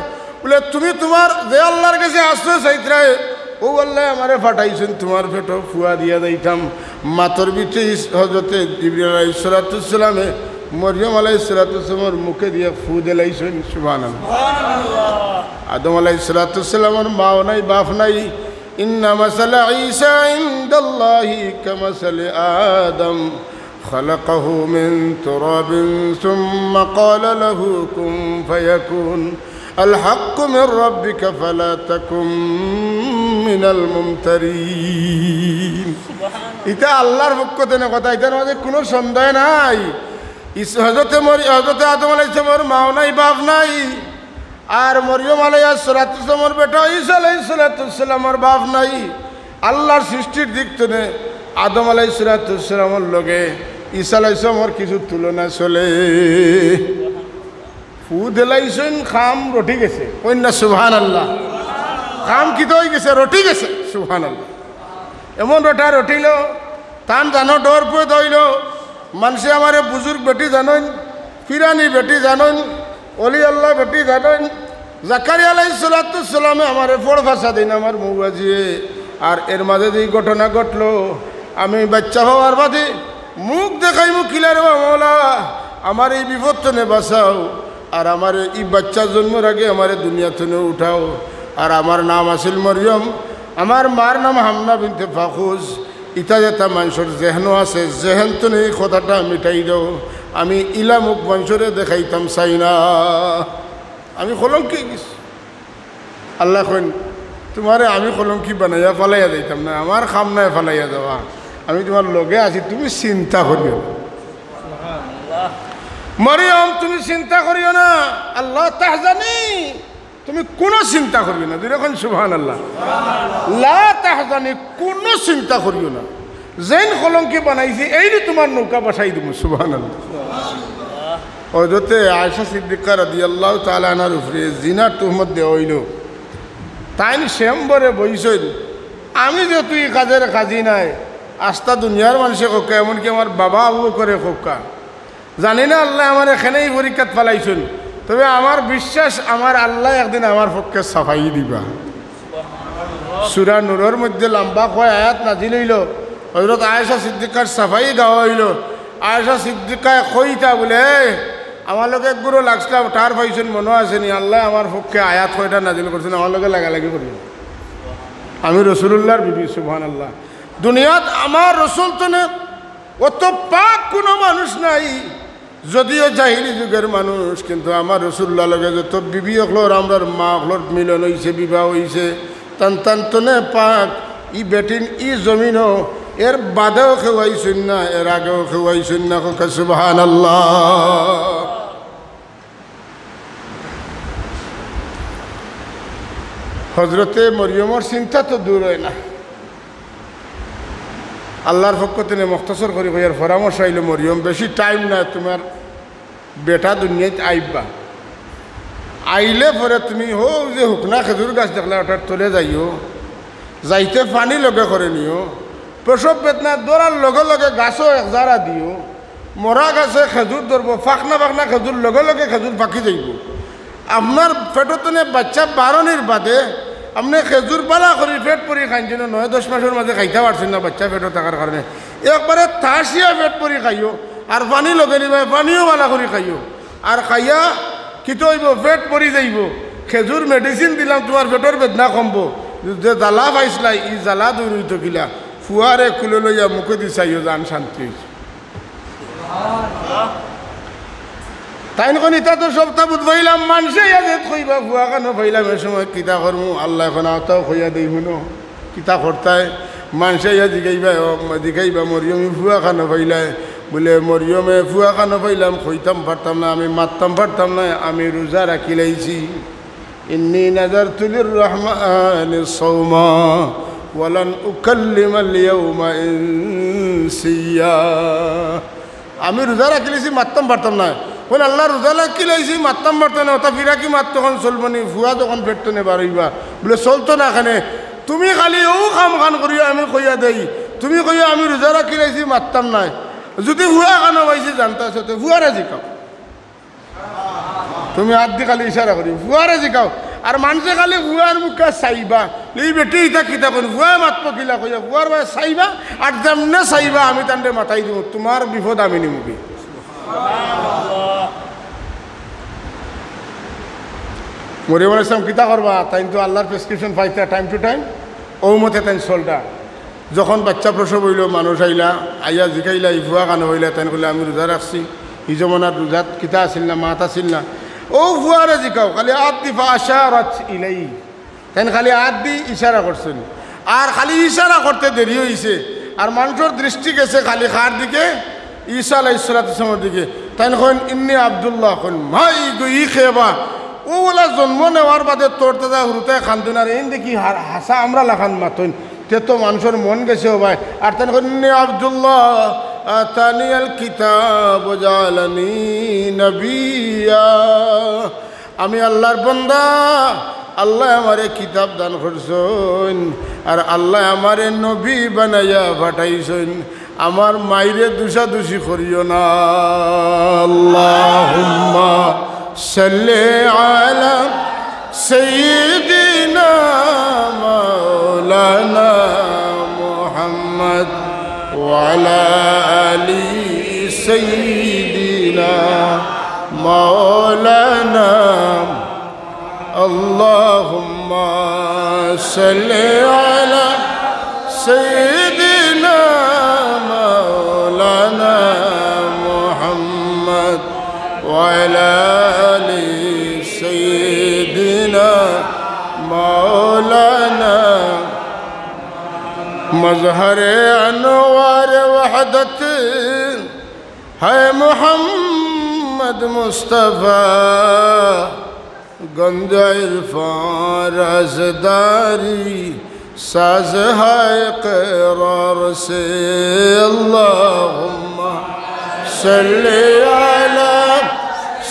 বুলে, তুমি তুমার যে আল্লার গেছে আশ্রয় চাইতরায়, অউ আল্লায় আমারে পাঠাইছইন তুমার পেটো ফুয়া দিয়া যাইতাম। মাতর ভিতরে ইস-, হজরতে জিবরিল আলাইহিস সালাতু ওয়াস সালামে মরিয়ম আলাইহিস সালাতু ওয়াস সালামর মুখে দিয়া ফু দিলাইছইন। সুবহানাল্লাহ। আদম আলাইহিস সালাতু ওয়াস সালামর মাও নাই, বাফ নাই। ইন্না মাসালা ঈসা ইনদাল্লাহি কামাসালি আদম, খালাকাহু মিন তুরাবিন সুম্মা ক্বালা লাহু কুন ফায়াকুন। আল হাক্কু মির রাব্বিকা ফালা তাকুম মিনাল মুমতারিন। ইটা আল্লার পক্ষ থনে কথা, ইটার মাঝে কুনু সন্দেহ নাই। ইস-, হজরতে মরি-, হজরতে আদম আলাইহিস সালামর মাও নাই, বাফ নাই। আর মরিয়ম আলাইহিস সালাতু ওয়াস সালামর বেটা ঈসা আলাইহিস সালাতু ওয়াস সালামর বাফ নাই। আল্লার সৃষ্টির দিক থনে আদম আলাইহিস সালাতু ওয়াস সালামর লগে ঈসা আলাইহিস সালামর কিছু তুলনা চলে। ফু দিলাইছইন, কাম রটি গেছে। কইন না সুবহানাল্লাহ। কাম কিতা অই গেছে? রটি গেছে। সুবহানাল্লাহ। এমন রটা রটিলো, তান জানো ডর পয়দা অইলো। মানষে আমারে বুজুর্গ বেটি জানইন, পিরানি বেটি জানইন, অলি আল্লাহ বেটি জানইন। জাকারিয়া আলাইহিস সালাতু ওয়াস সালামে আমারে ফড় ফাসা দেইন আমার মৌবাজিয়ে। আর এর মাঝে যে ঘটনা ঘটলো, আমি বাইচ্চা পাওয়ার বাদে মুখ দেখাইমু কিলারে, ও মৌলা, আমারে ই বিপদ থনে বাঁচাও, আর আমারে ই বাইচ্চা জন্মর আগে আমারে দুনিয়া থনে উঠাও। আর আমার নাম আছিল মরিয়ম, আমার মার নাম হান্না বিনতে ফাকুস। ইতা যেতা মানষর জেহেনো আছে, জেহেন থনে ই কথাটা মিটাই দেও। আমি ইলা মুখ মানষরে দেখাইতাম চাই না। আমি কলঙ্কি অই গেছি। আল্লায় কইন, "তুমারে আমি কলঙ্কি বানাইয়া ফালাইয়া যাইতাম না, আমার কাম নায় ফালাইয়া যাওয়া, আমি তুমার লগে আছি, তুমি চিন্তা করিও না। মরিয়ম, তুমি চিন্তা করিও না, আল্লাহ তাহজানি।" তুমি কুনু চিন্তা করিও না, জোরে কইন সুবহানাল্লাহ। লা তাহজানি, কুনু চিন্তা করিও না, যেইন কলঙ্কি বানাইছি এইনউ তুমার নৌকা ভাসাই দিমু। সুবহানাল্লাহ। হযরতে আয়েশা সিদ্দিকা রাদিয়াল্লাহু তাআলা আনহার উপরে জিনার তুহমত দেওয়া অইলো। তাইন সেম্বরে বইছইন, আমি যেহেতু ই কাজের কাজি নায়, আস্তা দুনিয়ার মানষে কউক্কা, এমনকি আমার বাবা আবু বকরে কউক্কা, জানি না আল্লায় আমারে কেনে ই পরীক্ষাত ফালাইছইন, তবে আমার বিশ্বাস আমার আল্লায় একদিন আমার পক্ষে সাফাই দিবা। সূরা নূরর মধ্যে লম্বা কয় আয়াত নাজিল অইলো, হযরত আয়েশা সিদ্দিকার সাফাই গাওয়া অইলো। আয়েশা সিদ্দিকায় কইতা বুলে, "এই, আমার লগে এক গুরু লাগছিলা, ঠার পাইছইন, মনো আছে নি? আল্লায় আমার পক্ষে আয়াত কয়টা নাজিল করছইন, আমার লগে লাগালাগি করিও না। আমি রাসুলুল্লাহর বিবি।" সুবহানাল্লাহ। দুনিয়াত আমার রসুল তনে অত পাক কুনু মানুষ নাই, যদিও জাহিলি যুগের মানুষ, কিন্তু আমার রসুলুল্লাহর লগে যত বিবি অকলর, আমরার মা অকলর মিলন অইছে, বিবাহ অইছে, তান তান তনে পাক। ই বেটিন ই জমিনো এর বাদেও কেউ আইছইন না, এর আগেও কেউ আইছইন না। কউক্কা সুবহানাল্লাহ। হযরতে মরিয়মর চিন্তা তো দূর অয় না। আল্লাহর পক্ষ তনে মুখতসর করি কইয়ার পরামর্শ আইলো, "মরিয়ম, বেশি টাইম নায়, তুমার বেটা দুনিয়াত আইবা। আইলে পরে তুমি হউ যে হুকনা খেজুর গাছ দেখলায়, ওটার তলে যাইও, যাইতে পানি লগে করি নিও, প্রসব বেদনা ধরার লগে লগে গাছো এক জারা দিও, মরা গাছে খেজুর ধরবো, ফাকনা ফাকনা খেজুর, লগে লগে খেজুর পাকি যাইবো। আপনার পেটো তনে বাইচ্চা বারনির বাদে আপনে খেজুর বালা করি পেট ভরি খাইন, যেন নয় দশ মাসর মাঝে খাইতা পারছইন না বাইচ্চা পেটো থাকার কারণে, একবারে তাসিয়া পেট ভরি খাইও, আর পানি লগে নিবায়, পানিও বালা করি খাইও।" আর খাইয়া কিতা অইবো? পেট ভরি যাইবো। খেজুর medicine দিলাম, তুমার পেটর বেদনা কমবো। যে জ্বালা পাইছলায়, ই জ্বালা দূর অইতো কিলা? ফুয়ারে কুলো লইয়া মুখেদি চাইও, জান শান্তি অইছে। তাইন কইন, "ইতা তো সবতা বুঝ পাইলাম, মানষে আইয়া যে কইবা, ফুয়া খানো পাইলাম, এ সময় কিতা করমু?" আল্লায় কইন, "অতাও কইয়া দেই, হুনো।" কিতা করতায়? মানষে আইয়া জিগাইবা, ও, জিগাইবা, "মরিয়মে ফুয়া খানো পাইলায়?" বুলে, "মরিয়মে ফুয়া খানো পাইলাম, কইতাম পারতাম না, আমি মাততাম পারতাম না, আমি রোজা রাখিলাইছি। ইন্নী নাযারতু লির-রহমানি সাওমা ওয়ালান উকাল্লিমাল ইয়াওমা ইনসিয়্যা।" আমি রোজা রাখিলাইছি, মাততাম পারতাম নায়। কইন, "আল্লাহ, রোজা রাখিলাইছি, মাততাম পারতাম নায়, অতা ফিরা কি মাত তখন চলবো নি? ফুয়া যখন পেট তনে বার অইবা।" বুলে, "চলতো না কেনে? তুমি খালি অউ কাম খান করিও, আমি কইয়া দেই। তুমি কইও, 'আমি রোজা রাখিলাইছি, মাততাম নায়।' যুদি ফুয়া খানো পাইছি জানতা আছো, তে ফুয়ারে জিকাও।" তুমি আত দি খালি ইশারা করি, "ফুয়ারে জিকাও।" আর মানষে খালি ফুয়ার মুখে চাইবা, "ই বেটি ইতা কিতা কইন, ফুয়ায় মাতবো কিলা?" কইয়া ফুয়ার বায় চাইবা, আর যেমনে চাইবা আমি তানরে মাতাই দিমু, তুমার বিপদ আমি নিমুগি। মরিয়ম আলাইহিস সালাম কিতা করবা? তাইন তো আল্লাহর prescription পাইতা time to time, অউ মতে তাইন চলতা। যখন বাইচ্চা প্রসব অইলো, মানুষ আইলা, আইয়া জিকাইলা, "ই ফুয়া খানো পাইলায়?" তাইন কইলা, "আমি রোজা রাখছি।" ই জমানার রোজাত কিতা আছিল না, মাত আছিল না। "অউ ফুয়ারে জিকাও, খালি আত দি।" ফাআশারাত ইলাইহি। তাইন খালি আত দি ইশারা করছইন। আর খালি ইশারা করতে দেরি অইছে। আর মানষর দৃষ্টি গেছে খালি কার দিকে? ঈসা আলাইহিস সালাতু ওয়াস সালামর দিকে। তাইন কইন, "ইন্নী আব্দুল্লাহ।" কইন, "মা, ই গো, ই কে বা?" অউ অলা জন্ম নেওয়ার বাদে তরতাজা হুরুতায় কান্দইন, আর এইন দেখি হার-, হাছা আমরার লাখান মাতইন। তে তো মানষর মন গেছে ও ভাই। আর তাইন কইন, "ইন্নী আব্দুল্লাহ, আতানিয়াল কিতাব ওয়া জাআলানি নাবিয়্যা।" আমি আল্লাহর বান্দা, আল্লায় আমারে কিতাব দান করছইন, আর আল্লায় আমারে নবী বানাইয়া পাঠাইছইন। আমার মাইরে দুষাদুষি করিও না। আল্লাহুম্মা সাল্লি আলা সাইয়্যিদিনা মাওলানা মুহাম্মদ ওয়া আলা আলি সাইয়্যিদিনা মাওলানা। اللهم صل على سيدنا مولانا محمد وعلى آل سيدنا مولانا. مظهر أنوار وحدت ہے محمد مصطفیٰ. گنج عرفان رازداری، ساز ہے اقرار سے۔ اللہم صل علی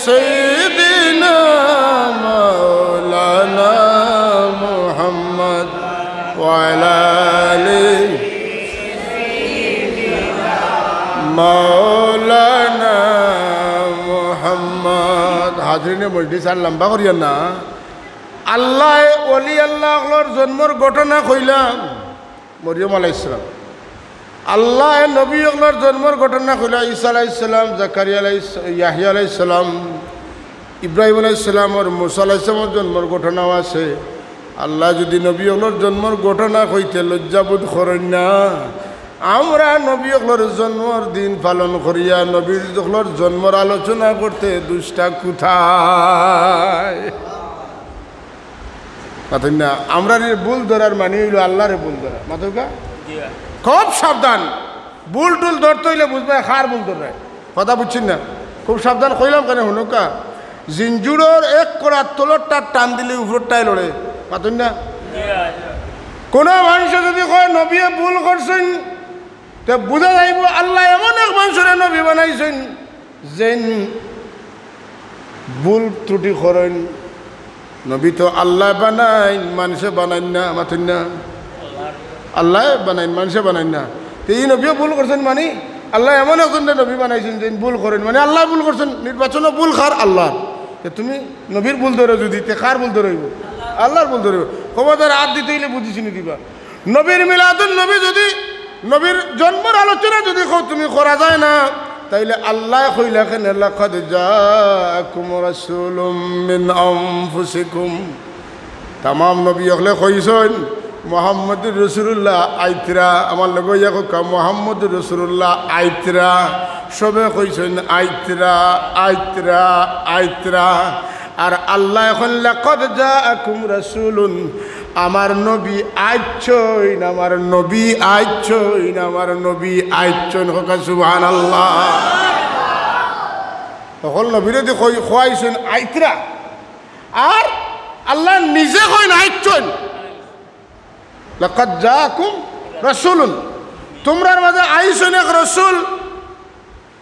سیدنا مولانا محمد وعلی آل مولانا محمد۔ حاضرین مجلس، আর লম্বা করিয়া না। আল্লায় ওলি আল্লাহ অকলর জন্মর ঘটনা কইলা, মরিয়ম আলাইহিস সালাম। আল্লায় নবী অকলর জন্মর ঘটনা কইলা, ঈসা আলাইহিস সালাম, জাকারিয়া আলাইহিস, ইয়াহইয়া আলাইহিস সালাম, ইব্রাহিম আলাইহিস সালাম আর মুসা আলাইহিস সালামর জন্মর ঘটনাও আছে। আল্লায় যুদি নবী অকলর জন্মর ঘটনা কইতে লজ্জাবোধ করইন না, আমরা নবী অকলর জন্মর দিন পালন করিয়া নবী অকলর জন্মর আলোচনা করতে দুষ্টা কোথায়? মাতইন না, আমরারে ভুল ধরার মানি অইলো আল্লারে ভুল ধরা। মাতউক্কা? খুব সাবধান, ভুল টুল ধরতে অইলে বুঝবায় কার ভুল ধররায়। কথা বুঝছইন না? খুব সাবধান কইলাম কেনে, হুনউক্কা। জিঞ্জুরর এক করার তলরটা টান দিলে উপররটায় লড়ে। মাতইন না? কুনু মানষে যুদি কয় নবীয়ে ভুল করছইন, তে বুঝা যাইবো আল্লায় এমন এক মানষরে নবী বানাইছইন, যেইন ভুল ত্রুটি করইন। নবী তো আল্লায় বানাইন, মানষে বানাইন না। মাতইন না? আল্লায় বানাইন, মানষে বানাইন না। তে ই নবীয়ে ভুল করছইন মানি, আল্লায় এমন একজনরে নবী বানাইছইন যেইন ভুল করইন, মানি আল্লায় ভুল করছইন। নির্বাচনো ভুল কার? আল্লার। তে তুমি নবীর ভুল ধরো যুদি, তে কার ভুল ধরইবো? আল্লার ভুল ধরইবো। খবরদার আত দিতে অইলে বুঝি হুনি দিবা। নবীর মিলাদুন নবী যুদি, নবীর জন্মর আলোচনা যুদি কও তুমি করা যায় না, তাইলে আল্লায় কইলা কেনে, "লাকাদ জাআকুম রাসূলুম মিন আনফুসিকুম।" তামাম নবী অকলে কইছইন, "মুহাম্মদুর রাসূলুল্লাহ আইতরা।" আমার লগে ইয়া কউক্কা, "মুহাম্মদুর রাসূলুল্লাহ আইতরা।" সবে কইছইন, "আইতরা, আইতরা, আইতরা।" আর আল্লায় কইন, "লাকাদ জাআকুম রাসূলুন।" আমার নবী আইছইন, আমার নবী আইছইন, আমার নবী আইছইন। কউক্কা সুবহানাল্লাহ। হকল নবীরে দি কই-, কওয়াইছইন আইতরা। আর আল্লায় নিজে কইন আইছইন। লাকাদ জাআকুম রাসূলুন। তুমরার মাঝে আইছইন এক রসুল।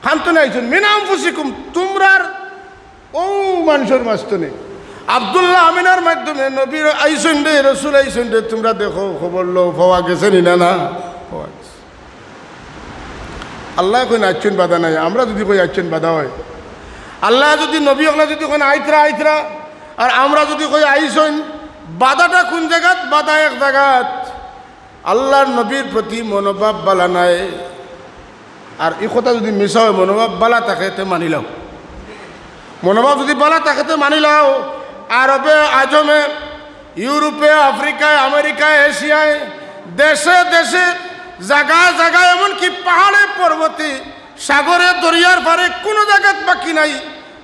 কান থনে আইছইন? মিন আনফুসিকুম, তুমরার অউ মানষর মাঝ থনে। আব্দুল্লাহ আমিনর মাধ্যমে নবী আইছইন রে, রসুল আইছইন রে, তুমরা দেখো, খবর লও, পাওয়া গেছে নি না? না, পাওয়া গেছে। আল্লায় কইন আইছইন বাধা নাই, আমরা যুদি কই আইছইন বাধা অয়। আল্লায় যুদি নবী অকলে যুদি কইন আইতরা, আইতরা, আর আমরা যুদি কই আইছইন, বাধাটা কুন জাগাত? বাধা এক জাগাত। আল্লার নবীর প্রতি মনোভাব ভালা নাই। আর ই কথা যুদি মিছা অয়, মনোভাব ভালা থাকে তে মানিলাও। মনোভাব যুদি ভালা থাকে তে মানিলাও। আরবে আজমে, ইউরোপে, আফ্রিকায়, আমেরিকায়, এশিয়ায়, দেশে দেশে, জাগায় জাগায়, এমনকি পাহাড়ে পর্বতে, সাগরে দরিয়ার পারে কুনু জাগাত বাকি নাই।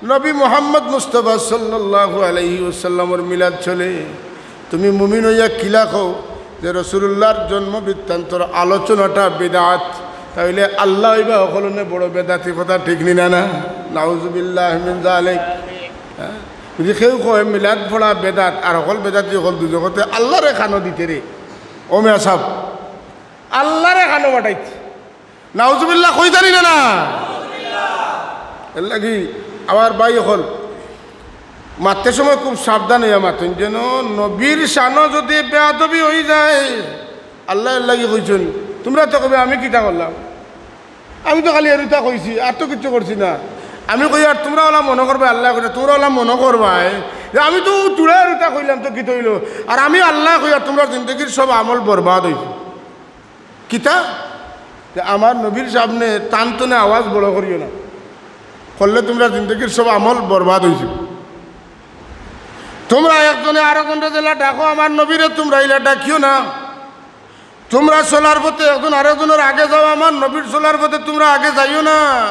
নবী মুহাম্মদ মুস্তাফা সাল্লাল্লাহু আলাইহি ওয়াসাল্লামর মিলাদ চলে। তুমি মুমিন অইয়া কিলা কও যে রাসূলুল্লাহর জন্ম বৃত্তান্তর আলোচনাটা বেদাত, তাইলে আল্লায় অইবা হকলনে বড় বেদাতি, কথা ঠিক নি না? না, নাউজুবিল্লাহ মিন জালিক। হ্যাঁ? যুদি কেউ কয় মিলাদ পড়া বেদাত, আর হকল বেদাতি হকল দুজখতে, আল্লারে কানো দিতে রে। ও মিয়া সাব, আল্লারে কানো পাঠাইতে। নাউজুবিল্লাহ কইতা নি না? না, এরলাগি আমার ভাই অকল মাততে সময় খুব সাবধান অইয়া মাতইন, যেন নবীর শানো যুদি বেয়াদবি অই যায়, আল্লায় এরলাগি কইছইন, তুমরা তো কইবায় আমি কিতা করলাম, আমি তো খালি এরুতা কইছি, আর তো কিচ্ছু করছি না। আমি কইয়ার তুমরা অলা মনো করবায়, আল্লায় কইরা তুমরা অলা মনো করবায় যে আমি তো থুড়া এরুতা কইলাম তো কিতা অইলো, আর আমি আল্লায় কইয়ার তুমরার জিন্দেগির সব আমল বরবাদ অইছে। কিতা? যে আমার নবীর সামনে তান তনে আওয়াজ বড় করিও না, করলে তুমরার জিন্দেগির সব আমল বরবাদ অইযিবো। তুমরা একজনে আরকজনরে যেলা ডাকো, আমার নবীরে তুমরা ইলা ডাকিও না। তুমরা চলার পথে একজন আরকজনর আগে যাও, আমার নবীর চলার পথে তুমরা আগে যাইও না।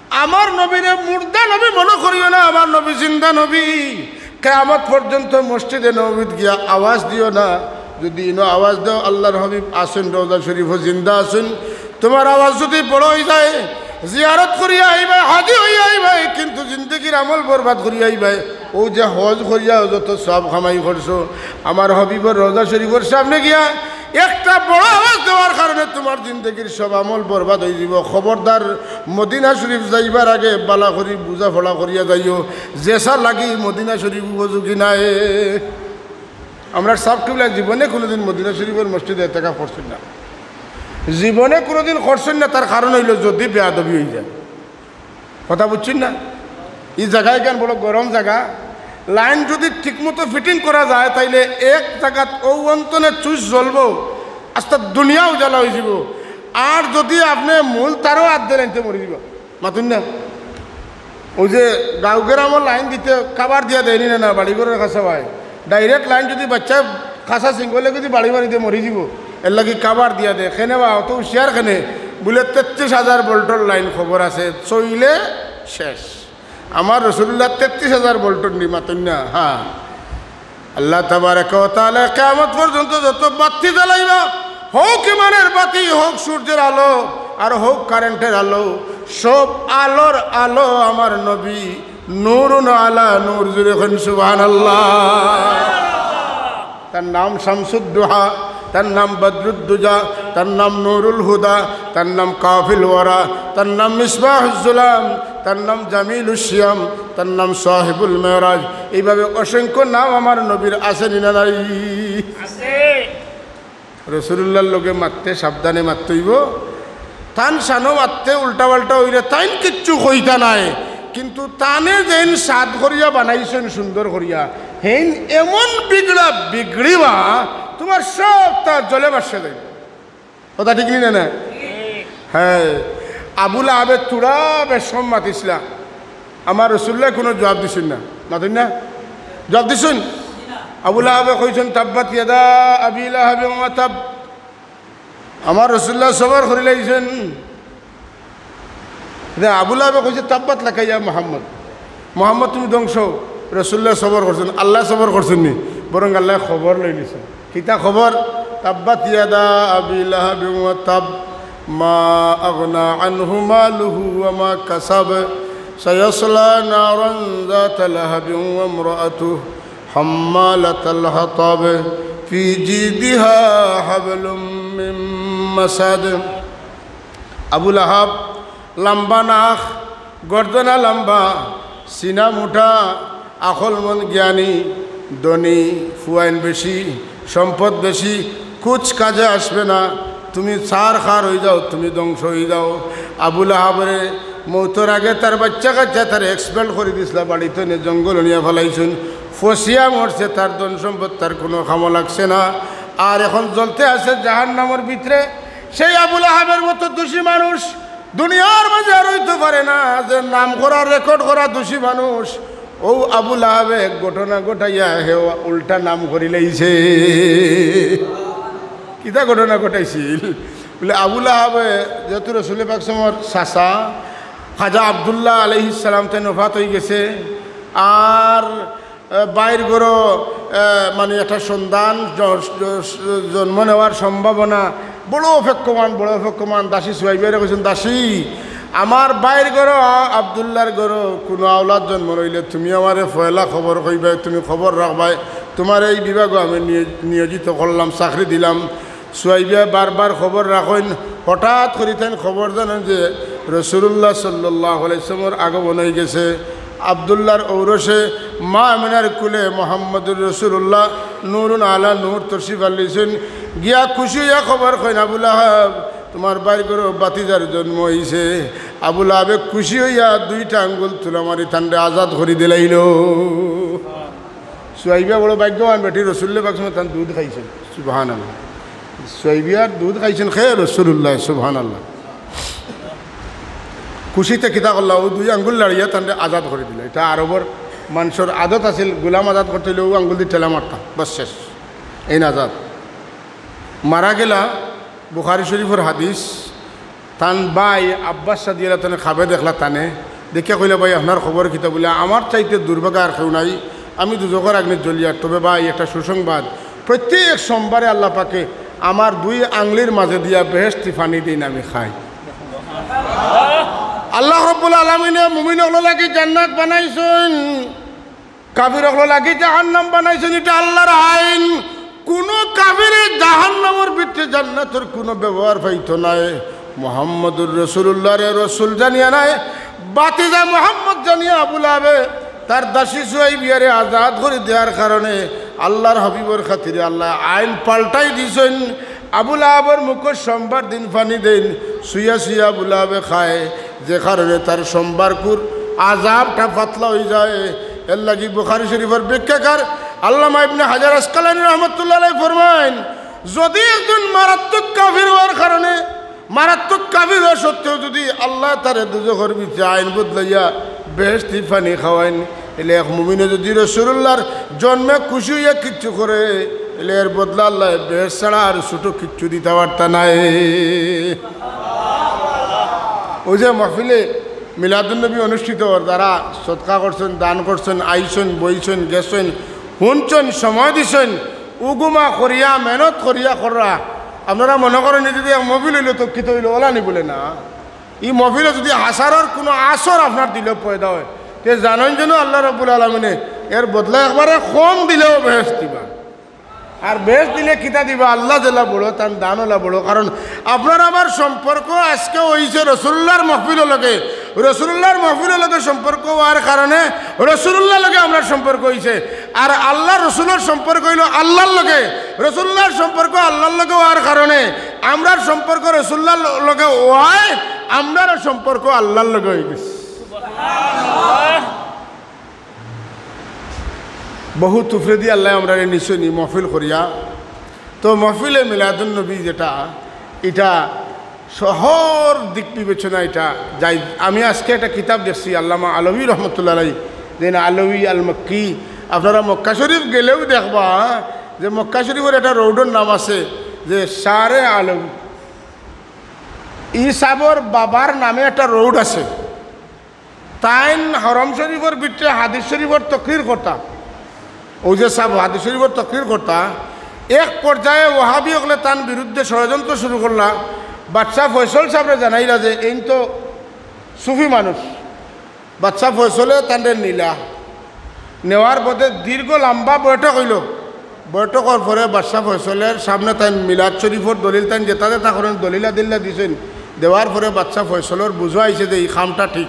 আমার নবীরে মুর্দা নবী মনো করিও না, আমার নবী জিন্দা নবী। কিয়ামত পর্যন্ত মসজিদে নববীত গিয়া আওয়াজ দিও না। যুদি ইনো আওয়াজ দেও, আল্লার হাবিব আছইন, রওজা শরীফো জিন্দা আছইন। তুমার আওয়াজ যুদি বড় অই যায়, জিয়ারত করিয়া আইবায়, হাজি অইয়া আইবায়, কিন্তু জিন্দেগির আমল বরবাদ করিয়া আইবায়। অউ যে হজ করিয়া যত সওয়াব কামাই করছো, আমার হাবিবর রওজা শরীফর সামনে গিয়া একটা বড় আওয়াজ দেওয়ার কারণে তুমার জিন্দেগির সব আমল বরবাদ অইযিবো। খবরদার, মদিনা শরীফ যাইবার আগে বালা করি বুঝা পড়া করিয়া যাইও, যেছা লাগি মদিনা শরীফ উপযোগী নায়। আমরার সাব কিবলা জীবনে কুনুদিন মদিনা শরীফর মসজিদে এতেকাফ করছইন না, জীবনে কুনুদিন করছইন না। তার কারণ অইলো যুদি বেয়াদবি অইযায়। কথা বুঝছইন না? ই জাগা ইখান বড় গরম জাগা, লাইন যুদি ঠিকমতো ফিটিং করা যায়, তাইলে এক জাগাত অউ অন্তনে চুইচ জ্বলবো, আস্তা দুনিয়া উজালা অইযিবো। আর যুদি আপনে মূল তারো আত দিলাইন তে মরি যিবা। মাতুন না? অউ যে গাঁও গেরামর লাইন দিতে কাবার দিয়া দেয়নি না, না, বাড়ি ঘরর কাছা ভাই। Direct লাইন যুদি বাচ্চা কাছা সিঙ্গলে যুদি বাড়ি বাড়ি দিয়া মরি যিবো, এরলাগি কাবার দিয়া দেয়। কেনে বা অত হুঁশিয়ার কেনে? বুলে তেত্রিশ হাজার ভোল্টর লাইন খবর আছে, চইলে শেষ। আমার রসুলুল্লাহ তেত্রিশ হাজার ভোল্টর নি, মাতুন না? হ্যাঁ। আল্লাহ তাবারাকা ওয়া তাআলা কিয়ামত পর্যন্ত যত বাতি জ্বালাইবা, হউক ইমানের বাতি, হউক সূর্যের আলো, আর হউক কারেন্টের আলো, সব আলোর আলো আমার নবী, নূরুন আলা নূর। জোরে কইন সুবহানাল্লাহ। তার নাম শামসুদ্দুহা, তার নাম বদরুদ্দুজা, তার নাম নূরুল হুদা, তার নাম কাফিল ওয়ারা, তার নাম মিসবাহুজ জুলাম, তার নাম জামিলুস সিয়াম, তার নাম সাহেবুল মেরাজ। এইভাবে অসংখ্য নাম আমার নবীর আছে নি না নাই? আছে। রসুলুল্লাহর লগে মাততে সাবধানে মাততে অইবো। তান শানো মাততে উল্টা-পাল্টা অইলে তাইন কিচ্ছু কইতা নায়, কিন্তু তানে যেইন সাদ করিয়া বানাইছইন সুন্দর করিয়া, হেইন এমন বিগড়া বিগড়িবা, তুমার সবতা জলে ভাসিয়া যাইবো। কথা ঠিক নি না, না? হ্যাঁ, আবু লাহাবে থুড়া বেশকম মাতিছলা, আমার রসুলুল্লায় কুনু জুয়াব দিছইন না। মাতইন না? জুয়াব দিছইন? আবু লাহাবে কইছইন, "তাব্বাত ইয়াদা আবি লাহাবিন ওয়া তাব।" আমার রসুলুল্লায় সবর করিলাইছইন। দে, আবু লাহাবে কইছে, "তাব্বাত লাকা ইয়া মুহাম্মদ।" মুহাম্মদ, তুমি ধ্বংস। রসুলুল্লায় সবর করছইন, আল্লায় সবর করছইন নি, বরং আল্লায় খবর লইলিছইন। কিতা খবর? তাব্বাত ইয়াদা আবি লাহাবিন ওয়া তাব, মা আগনা আনহু মালুহু ওয়া মা কাসাব, সায়াসলা নারান যাতা লাহাবিন ওয়া ইমরাআতুহু হাম্মালাতাল হাতাব, ফি জিদিহা হাবলুম মিন মাসাদ। আবু লাহাব লম্বা নাক, গর্দনা লম্বা, সিনা মুটা, আকল মন জ্ঞানী, ধনী, ফুয়াইন বেশি, সম্পদ বেশি, কুছ কাজে আসবে না। তুমি ছারখার অইযাও, তুমি ধ্বংস অইযাও। আবু লাহাবরে মউতর আগে তার বাইচ্চা-কাইচ্চা তারে expel করি দিছলা, বাড়িত নে জঙ্গল নিয়া ফালাইছইন, ফসিয়া মরছে, তার ধন-সম্পদ তার কুনু কামো লাগছে না। আর এখন জ্বলতে আছে জাহান্নামর ভিতরে। সেই আবু লাহাবর মতো দোষী মানুষ দুনিয়ার মাঝে আর অইতো পারে না, যে নাম করা, record করা দোষী মানুষ। অউ আবু লাহাবে এক ঘটনা ঘটাইয়া হে উল্টা নাম করিলাইছে। কিতা ঘটনা ঘটাইছিল? বুলে, আবু লাহাবে যেহেতু রসুল পাক সাল্লাল্লাহু আলাইহি ওয়াসাল্লামর চাচা খাজা আব্দুল্লাহ আলাইহিস সালাম তাইন ওফাত অইগেছে, আর আহ, বাইর ঘরো, আহ, মানে একটা সন্তান জ-, জ-, জন্ম নেওয়ার সম্ভাবনা, বড় অপেক্ষমান, বড় অপেক্ষমান। দাসী সুয়াইবিয়ারে কইছইন, "দাসী, আমার বাইর ঘরো, আ-, আব্দুল্লাহর ঘরো কুনু আওলাদ জন্ম লইলে তুমি আমারে পয়লা খবর কইবায়, তুমি খবর রাখবায়, তুমারে এই বিভাগো আমি নিয়-, নিয়োজিত করলাম, চাকরি দিলাম।" সুয়াইবিয়া বারবার খবর রাখইন, হঠাৎ করি তাইন খবর জানইন যে রসুলুল্লাহ সাল্লাল্লাহু আলাইহি ওয়াসাল্লামর আগমন অইগেছে। আব্দুল্লাহর ঔরসে মা আমিনার কুলে মুহাম্মদুর রসুলুল্লাহ নূরুন আলা নূর তশরিফ আনলিছইন। গিয়া খুশি অইয়া খবর কইন, "আবু লাহাব, তুমার বাইর ঘরো ভাতিজার জন্ম অইছে।" আবু লাহাবে খুশি অইয়া দুইটা আঙ্গুল তুলা মারি তানরে আজাদ করি দিলাইলো। সুয়াইবিয়া বড় ভাগ্যবান বেটি, রসুলুল্লাহ পাক সাল্লাল্লাহু আলাইহি ওয়াসাল্লাম তান দুধ খাইছইন। সুবহানাল্লাহ। সুয়াইবিয়ার দুধ খাইছইন কে? রসুলুল্লাহ। সুবহানাল্লাহ। খুশিতে কিতা করলা? অউ দুই আঙ্গুল লাড়িয়া তানরে আজাদ করি দিলা। ইটা আরবর মানষর আদত আছিল, গুলাম আজাদ করতে অইলে অউ আঙ্গুল দি ঠেলা মারতা, বাস শেষ, এইন আজাদ। মারা গেলা, বুখারী শরীফর হাদিস। তান ভাই আব্বাস রাদিয়াল্লাহু তাআলা খাবে দেখলা তানে, দেখিয়া কইলা, "ভাই, আপনার খবর কিতা?" বুলে, "আমার চাইতে দুর্ভাগা আর কেউ নাই, আমি দুজখর আগ্নিত জ্বলিয়ার। তবে ভাই, একটা সুসংবাদ, প্রত্যেক সোমবারে আল্লাহ পাকে আমার দুই আঙ্গুলির মাঝে দিয়া বেহেশতি পানি দেইন, আমি খাই।" আল্লাহ রাব্বুল আলামিনে মুমিন অকলর লাগি জান্নাত বানাইছইন। কাফির অকল লাগি জাহান্নাম বানাইছইন, ইটা আল্লার আইন। কুনু কাফিরে জাহান্নামর ভিতরে জান্নাতর কুনু ব্যবহার পাইতো নায়। মুহাম্মদুর রাসূলুল্লাহরে রাসূল জানিয়া নায়, ভাতিজা মুহাম্মদ জানিয়া আবু লাহাবে তার দাসী সুয়াইবিয়ারে আজাদ করি দেওয়ার কারণে আল্লার হাবিবর খাতিরে আল্লায় আইন পাল্টাই দিছইন। আবু লাহাবর মুখো সোমবার দিন পানি দেইন, সুইয়া সুইয়া আবু লাহাবে খায়, যে কারণে তার সোমবারকুর আজাবটা পাতলা অইযায়। এরলাগি বুখারী শরীফর ব্যাখ্যাকার আল্লামা ইবনে হাজার আসকালানী রহমতুল্লাহ আলাইহি ফরমাইন, যুদি একজন মারাত্মক কাফির অওয়ার কারণে, মারাত্মক কাফির অওয়া সত্ত্বেও যুদি আল্লায় তারে দুজখর ভিতরে আইন বদলাইয়া বেহেশতি পানি খাওয়াইন, এলে এক মুমিনে যুদি রাসূলুল্লাহর জন্মে খুশি অইয়া কিচ্ছু করে, এলে এর বদলা আল্লায় বেহেশত ছাড়া আর ছোট কিচ্ছু দিতা পারতা নায়। অউ যে মাহফিলে মিলাদুন্নবী অনুষ্ঠিত অর, যারা সদকা করছইন, দান করছইন, আইছইন, বইছইন, গেছইন, হুনছইন, সময় দিছইন, উগুমা করিয়া, মেহনত করিয়া কররা। আপনারা মনো করইন নি যুদি এক মাহফিল অইলো তো কিতা অইলো, অলা নি বুলে না। ই মাহফিলো যুদি হাছারর কুনু আসর আপনার দিলো পয়দা অয়, তে জানইন যেন আল্লাহ রাব্বুল আলামিনে এর বদলা একবারে কম দিলেও বেহেশত দিবা। আর বেহেশত দিলে কিতা দিবা? আল্লাহ যেলা বড়, তান দান অলা বড়। কারণ আপনার আমার সম্পর্ক আজকে অইছে রাসূলুল্লাহর মাহফিলর লগে। রাসূলুল্লাহর মাহফিলর লগে সম্পর্ক অওয়ার কারণে রাসূলুল্লাহর লগে আমরার সম্পর্ক অইছে। আর আল্লাহর রাসূলর সম্পর্ক অইলো আল্লাহর লগে। রাসূলুল্লাহর সম্পর্ক আল্লাহর লগে অওয়ার কারণে আমরার সম্পর্ক রাসূলুল্লাহর লগে অওয়ায় আমরারও সম্পর্ক আল্লাহর লগে অইগেছে। বহুত উপরেদি আল্লায় আমরারে নিছইন ই মাহফিল করিয়া। তো মাহফিলে মিলাদুন্নবী যেটা, ইটা শহর দিক বিবেচনা ইটা যাই। আমি আজকে একটা কিতাব দেখছি আল্লামা আলভী রহমতুল্লাহ আলাইহি, যেন আলভী আল মক্কি। আপনারা মক্কা শরীফ গেলেও দেখবা যে মক্কা শরীফর একটা রোডর নাম আছে যে শারে আলভী। ই সাবর বাবার নামে একটা রোড আছে। তাইন হরম শরীফর ভিতরে হাদিস শরীফর তকরির করতা। অউ যে সাব হাদিস শরীফর তকরির করতা, এক পর্যায়ে ওহাবি অকলে তান বিরুদ্ধে ষড়যন্ত্র শুরু করলা। বাদশা ফয়সল সাবরে জানাইলা যে এইন তো সুফি মানুষ। বাদশা ফয়সলে তানরে নিলা, নেওয়ার পথে দীর্ঘ লম্বা বৈঠক অইলো। বৈঠকর পরে বাদশা ফয়সলর সামনে তাইন মিলাদ শরীফর দলিল, তাইন যেতা যেতা করইন দলিল আদিল্লা দিছইন। দেওয়ার পরে বাদশা ফয়সলর বুঝো আইছে যে ই কামটা ঠিক,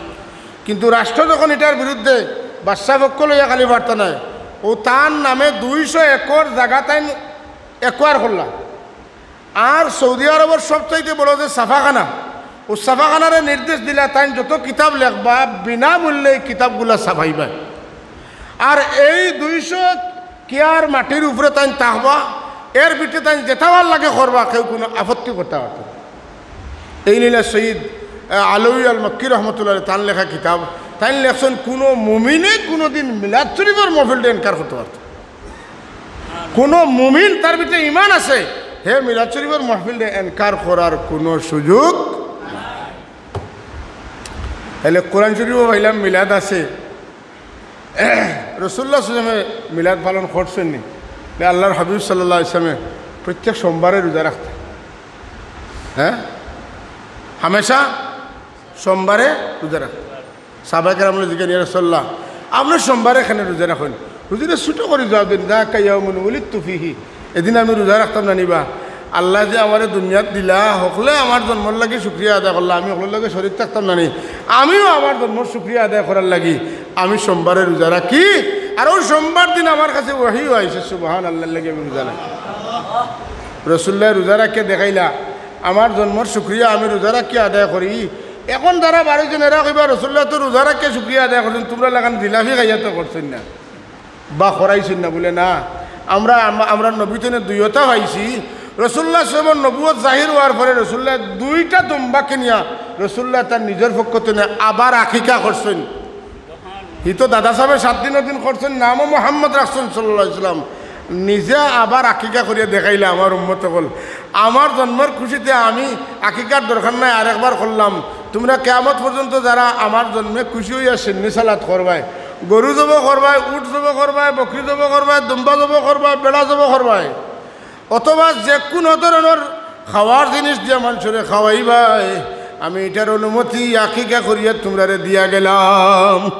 কিন্তু রাষ্ট্র যখন ইটার বিরুদ্ধে, বাদশা পক্ষ লইয়া খালি পারতা নায়। অউ তান নামে দুইশো একর জাগা তাইন acquire করলা। আর সৌদি আরবর সবচাইতে বড় যে ছাপাখানা, অউ ছাপাখানারে নির্দেশ দিলা তাইন যত কিতাব লেখবা বিনামূল্যে ই কিতাবগুলা ছাপাইবা। আর এই দুইশো কিয়ার মাটির উপরে তাইন থাকবা, এর ভিতরে তাইন যেতা ভালা লাগে করবা, কেউ কুনু আপত্তি করতা পারতো না। এইন অইলা সৈয়দ, আহ, আলভী আল মক্কি রহমতুল্লাহ আলাইহি, তান লেখা কিতাব। তাইন লেখছইন, কুনু মুমিনে কুনুদিন মিলাদ শরীফর মাহফিলরে ইনকার করতা পারতো না। কুনু মুমিন, তার ভিতরে ঈমান আছে, হে মিলাদ শরীফর মাহফিলরে ইনকার করার কুনু সুযোগ। তাইলে কোরআন শরীফো পাইলাম মিলাদ আছে, রাসূলুল্লাহ সাল্লাল্লাহু আলাইহি ওয়াসাল্লামে মিলাদ পালন করছইন নি? যে আল্লাহর হাবিব সাল্লাল্লাহু আলাইহি ওয়াসাল্লামে প্রত্যেক সোমবারে রোজা রাখতা। হ্যাঁ, হামেশা সোমবারে রোজা রাখতা। সাহাবায়ে কেরামরে জিগাইন, "ইয়া রাসূলুল্লাহ, আপনে সোমবারে কেনে রোজা রাখইন?" হুজুরে ছোট করি জবাব দেইন, "যাকা ইয়াউমুন উলিদতু ফিহি।" এদিন আমি রোজা রাখতাম না নি বা? আল্লায় যে আমারে দুনিয়াত দিলা, হকলে আমার জন্মর লাগি শুকরিয়া আদায় করলা, আমি হকলর লগে শরিক থাকতাম না নি? আমিও আমার জন্মর শুকরিয়া আদায় করার লাগি আমি সোমবারে রোজা রাখি। আর অউ সোমবার দিন আমার কাছে ওহীও আইছে, সুবহানাল্লাহর লাগি আমি রোজা রাখি। রাসূলুল্লায় রোজা রাখিয়া দেখাইলা, আমার জন্মর শুকরিয়া আমি রোজা রাখিয়া আদায় করি। এখন যারা বারো জন এরা কইবা, "রাসূলুল্লায় তো রোজা রাখিয়া শুকরিয়া আদায় করছইন, তুমরার লাখান জিলাপি খাইয়া তো করছইন না।" বা করাইছইন না? বুলে, "না, আমরা, আম-, আমরা নবী তনে দুইওটা পাইছি।" রাসূলুল্লাহ সাল্লাল্লাহু আলাইহি ওয়াসাল্লামর নবুয়ত জাহির অওয়ার পরে রাসূলুল্লায় দুইটা দুম্বা কিনিয়া রাসূলুল্লায় তান নিজর পক্ষ তনে আবার আকিকা করছইন। হি তো দাদা সাবে সাত দিনর দিন করছইন, নামও মুহাম্মদ রাখছইন সাল্লাল্লাহু আলাইহি ওয়াসাল্লাম। নিজে আবার আকিকা করিয়া দেখাইলা, "আমার উম্মত অকল, আমার জন্মর খুশিতে আমি আকিকার দরকার নাই, আরেকবার করলাম। তুমরা কিয়ামত পর্যন্ত যারা আমার জন্মে খুশি অইয়া শিন্নি সালাত করবায়, গরু জবো করবায়, উট জবো করবায়, বকরি জবো করবায়, দুম্বা জবো করবায়, বেড়া জবো করবায়, অথবা যে কুনু ধরনর খাওয়ার জিনিস দিয়া মানষরে খাওয়াইবায়, আমি ইটার অনুমতি আকিকা করিয়া তুমরারে দিয়া গেলাম।"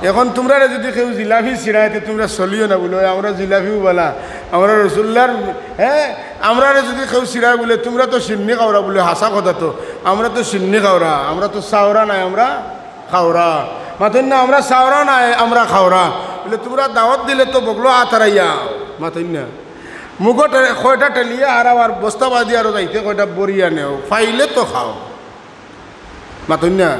এখন তুমরারে যুদি কেউ জিলাফি ছিড়ায়, তে তুমরা চলিও না বুলে, "ওই আমরা জিলাফিও বালা, আমরা রসুল্লার, হ্যাঁ, আমরারে যুদি কেউ ছিড়ায় বুলে, তুমরা তো শিন্নি খাওরা বুলে, হাছা কথা তো, আমরা তো শিন্নি খাওরা, আমরা তো চাওরা নায়, আমরা খাওরা।" মাতইন না, "আমরা চাওরা নায়, আমরা খাওরা।" বুলে, "তুমরা দাওয়াত দিলে তো বগলো আতারাইয়া।" মাতইন না, মুখো টে-, কয়টা টেলিয়া আর আবার বস্তা বাদি আরো যাইতে কয়টা বরিয়া নেও, পাইলে তো খাও। মাতইন না।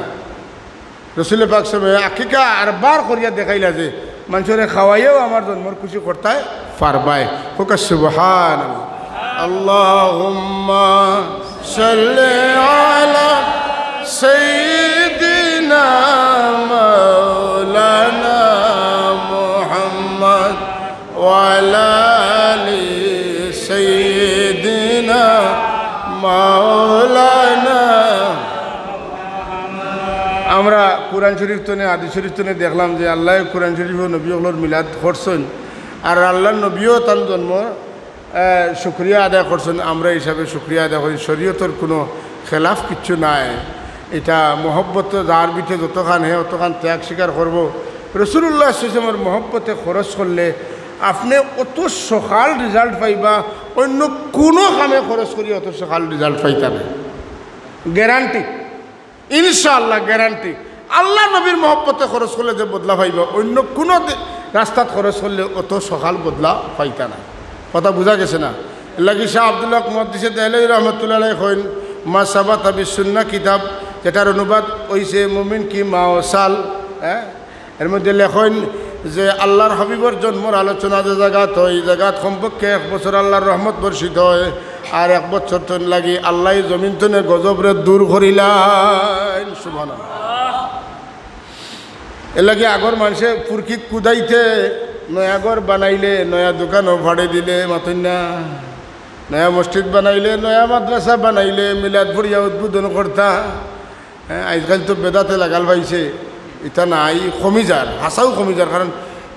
রসুল পাক সাহেব আকিকা আর বার করিয়া দেখাইলা যে, "মানষরে খাওয়াইয়াও আমার জন্মর খুশি করতায় পারবায়।" কউক্কা সুবহানাল্লাহ। আল্লাহুম্মা সাল্লি আলা সাইয়্যিদিনা মাওলানা মুহাম্মদ ওয়ালা আলি সাইয়্যিদিনা মাওলানা। আমরা কোরআন শরীফ তনে, হাদিস শরীফ তনে দেখলাম যে আল্লায় কোরআন শরীফো নবী অকলর মিলাদ করছইন, আর আল্লার নবীও তান জন্ম, আহ, শুকরিয়া আদায় করছইন। আমরা হিসাবে শুকরিয়া আদায় করি, শরীয়তর কুনু খেলাফ কিচ্ছু নাই। ইটা মহব্বত যার ভিতরে যতখান হে অতখান ত্যাগ স্বীকার করবো। রসুলুল্লাহ সাল্লাল্লাহু আলাইহি ওয়াসাল্লামর মহব্বতে খরচ করলে আপনে অত সকাল result পাইবা, অইন্য কুনু কামে খরচ করি অত সকাল result পাইতা না। Guarantee, ইনশাআল্লাহ guarantee। আল্লার নবীর মহব্বতে খরচ করলে যে বদলা পাইবা, অইন্য কুনু দে-, রাস্তাত খরচ করলে অত সকাল বদলা পাইতা না। কথা বুঝা গেছে না? এরলাগি শাহ আব্দুল হক মুহাদ্দিসে দেহলভী রহমতুল্লাহ আলাইহি কইন, "মা সাবাতা বিস সুন্নাহ" কিতাব, যেটার অনুবাদ অইছে মুমিন কি মা ও সাল, হ্যাঁ? এর মধ্যে লেখইন যে আল্লার হাবিবর জন্মর আলোচনা যে জাগাত অয়, ই জাগাত কমপক্ষে এক বছর আল্লার রহমত বর্ষিত অয়, আর এক বছর তন লাগি আল্লায় জমিন তনে গজবরে দূর করিলাইন। সুবহানাল্লাহ। এরলাগি আগর মানষে ফুরকি কুদাইতে, নয়া ঘর বানাইলে, নয়া দোকানও ভাড়ে দিলে, মাতইন না, নয়া মসজিদ বানাইলে, নয়া মাদ্রাসা বানাইলে, মিলাদ পড়িয়া উদ্বোধন করতা। হ্যাঁ, আইজকাইল তো বেদাতে লাগাল পাইছে, ইতা নাই, কমি যার, হাছাউ কমি যার। কারণ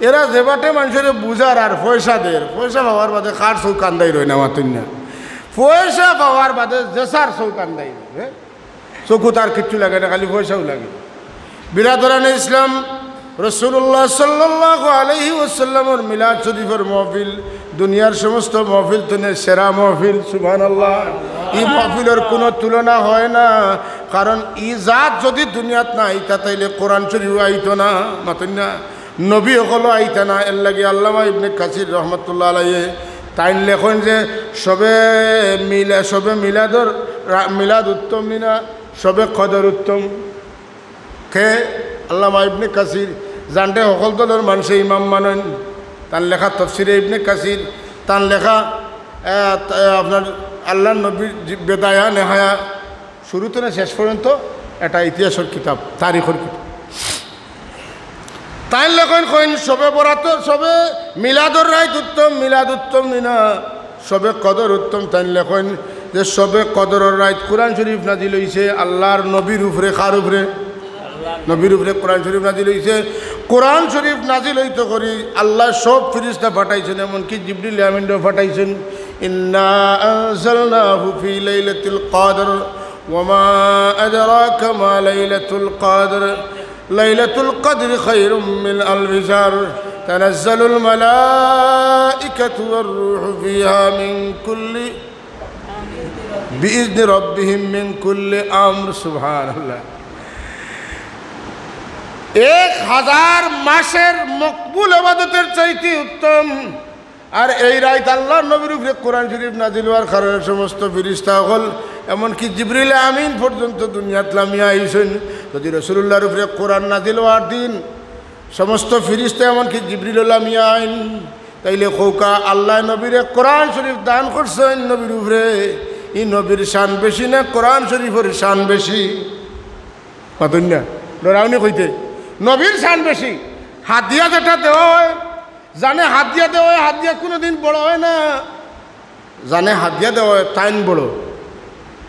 এরা যে বাটে মানষরে বুঝার আর পয়সা দের, পয়সা পাওয়ার বাদে কার চউখ কান্দাই রয় না, মাতইন না। পয়সা পাওয়ার বাদে যে যার চউখ কান্দাই রয়, হ্যাঁ? চউখো তার কিচ্ছু লাগে না, খালি পয়সাউ লাগে। বিরাদরানে ইসলাম, রসুলুল্লাহ সাল্লাল্লাহু আলাইহি ওয়াসাল্লামর মিলাদ শরীফর মহফিল দুনিয়ার সমস্ত মহফিল তনে সেরা মহফিল। সুবহানাল্লাহ। ই মহফিলর কুনু তুলনা হয় না, কারণ ই জাত যুদি দুনিয়াত না আইতা, তাইলে কোরআন শরীফও আইতো না, মাতইন না, নবী অকলও আইতা না। এরলাগি আল্লামা ইবনে কাসির রহমতুল্লাহ আলাইহি তাইন লেখইন যে শবে মিলা-, শবে মিলাদর রা-, মিলাদ উত্তম নি না, শবে কদর উত্তম। কে? আল্লামা ইবনে কাসির। জানরে হকল দলর মানষে ইমাম মানইন। তান লেখা তফসিরে ইবনে কাসির, তান লেখা, আহ, ত-, আপনার আল্লার নবীর জি-, বেদায়া নেহায়া, শুরু তনে শেষ পর্যন্ত এটা ইতিহাসর কিতাব, তারিখর কিতাব। তাইন লেখইন কইন, শবে বরাতর, শবে মিলাদর রাইত উত্তম, মিলাদ উত্তম নি না, শবে কদর উত্তম। তাইন লেখইন যে শবে কদরর রাইত কোরআন শরীফ নাজিল অইছে আল্লার নবীর উপরে। কার উপরে? নবীর উপরে কোরআন শরীফ নাজিল অইছে। কোরআন শরীফ নাজিল অইতো করি আল্লায় সব ফিরিস্তা পাঠাইছইন, এমনকি জিবরিল আমিনরেও পাঠাইছইন। ইন্না আনজালনাহু ফি লাইলাতিল কদর। وما أدراك ما ليلة القدر. ليلة القدر خير من ألف شهر. تنزل الملائكة والروح فيها من كل، بإذن ربهم من كل أمر. সুবহানাল্লাহ। এক হাজার মাসের মকবুল ইবাদতের চাইতে উত্তম। আর এই রাইত আল্লার নবীর উপরে কোরআন শরীফ নাজিল অওয়ার কারণে সমস্ত ফিরিস্তা অকল, এমনকি জিবরিল আমিন পর্যন্ত দুনিয়াত লামিয়া আইছইন। যুদি রসুলুল্লাহর উপরে কোরআন নাজিল অওয়ার দিন সমস্ত ফিরিস্তা এমনকি জিবরিলও লামিয়া আইন, তাইলে কউক্কা আল্লায় নবীরে কোরআন শরীফ দান করছইন নবীর উপরে, ই নবীর শান বেশি না কোরআন শরীফর শান বেশি? মাতইন না, ডরাউনি কইতে, নবীর শান বেশি। হাদিয়া যেটা দেওয়া অয়, জানে হাদিয়া দেওয়া অয়, হাদিয়া কুনুদিন বড় অয় না। জানে হাদিয়া দেওয়া অয়, তাইন বড়।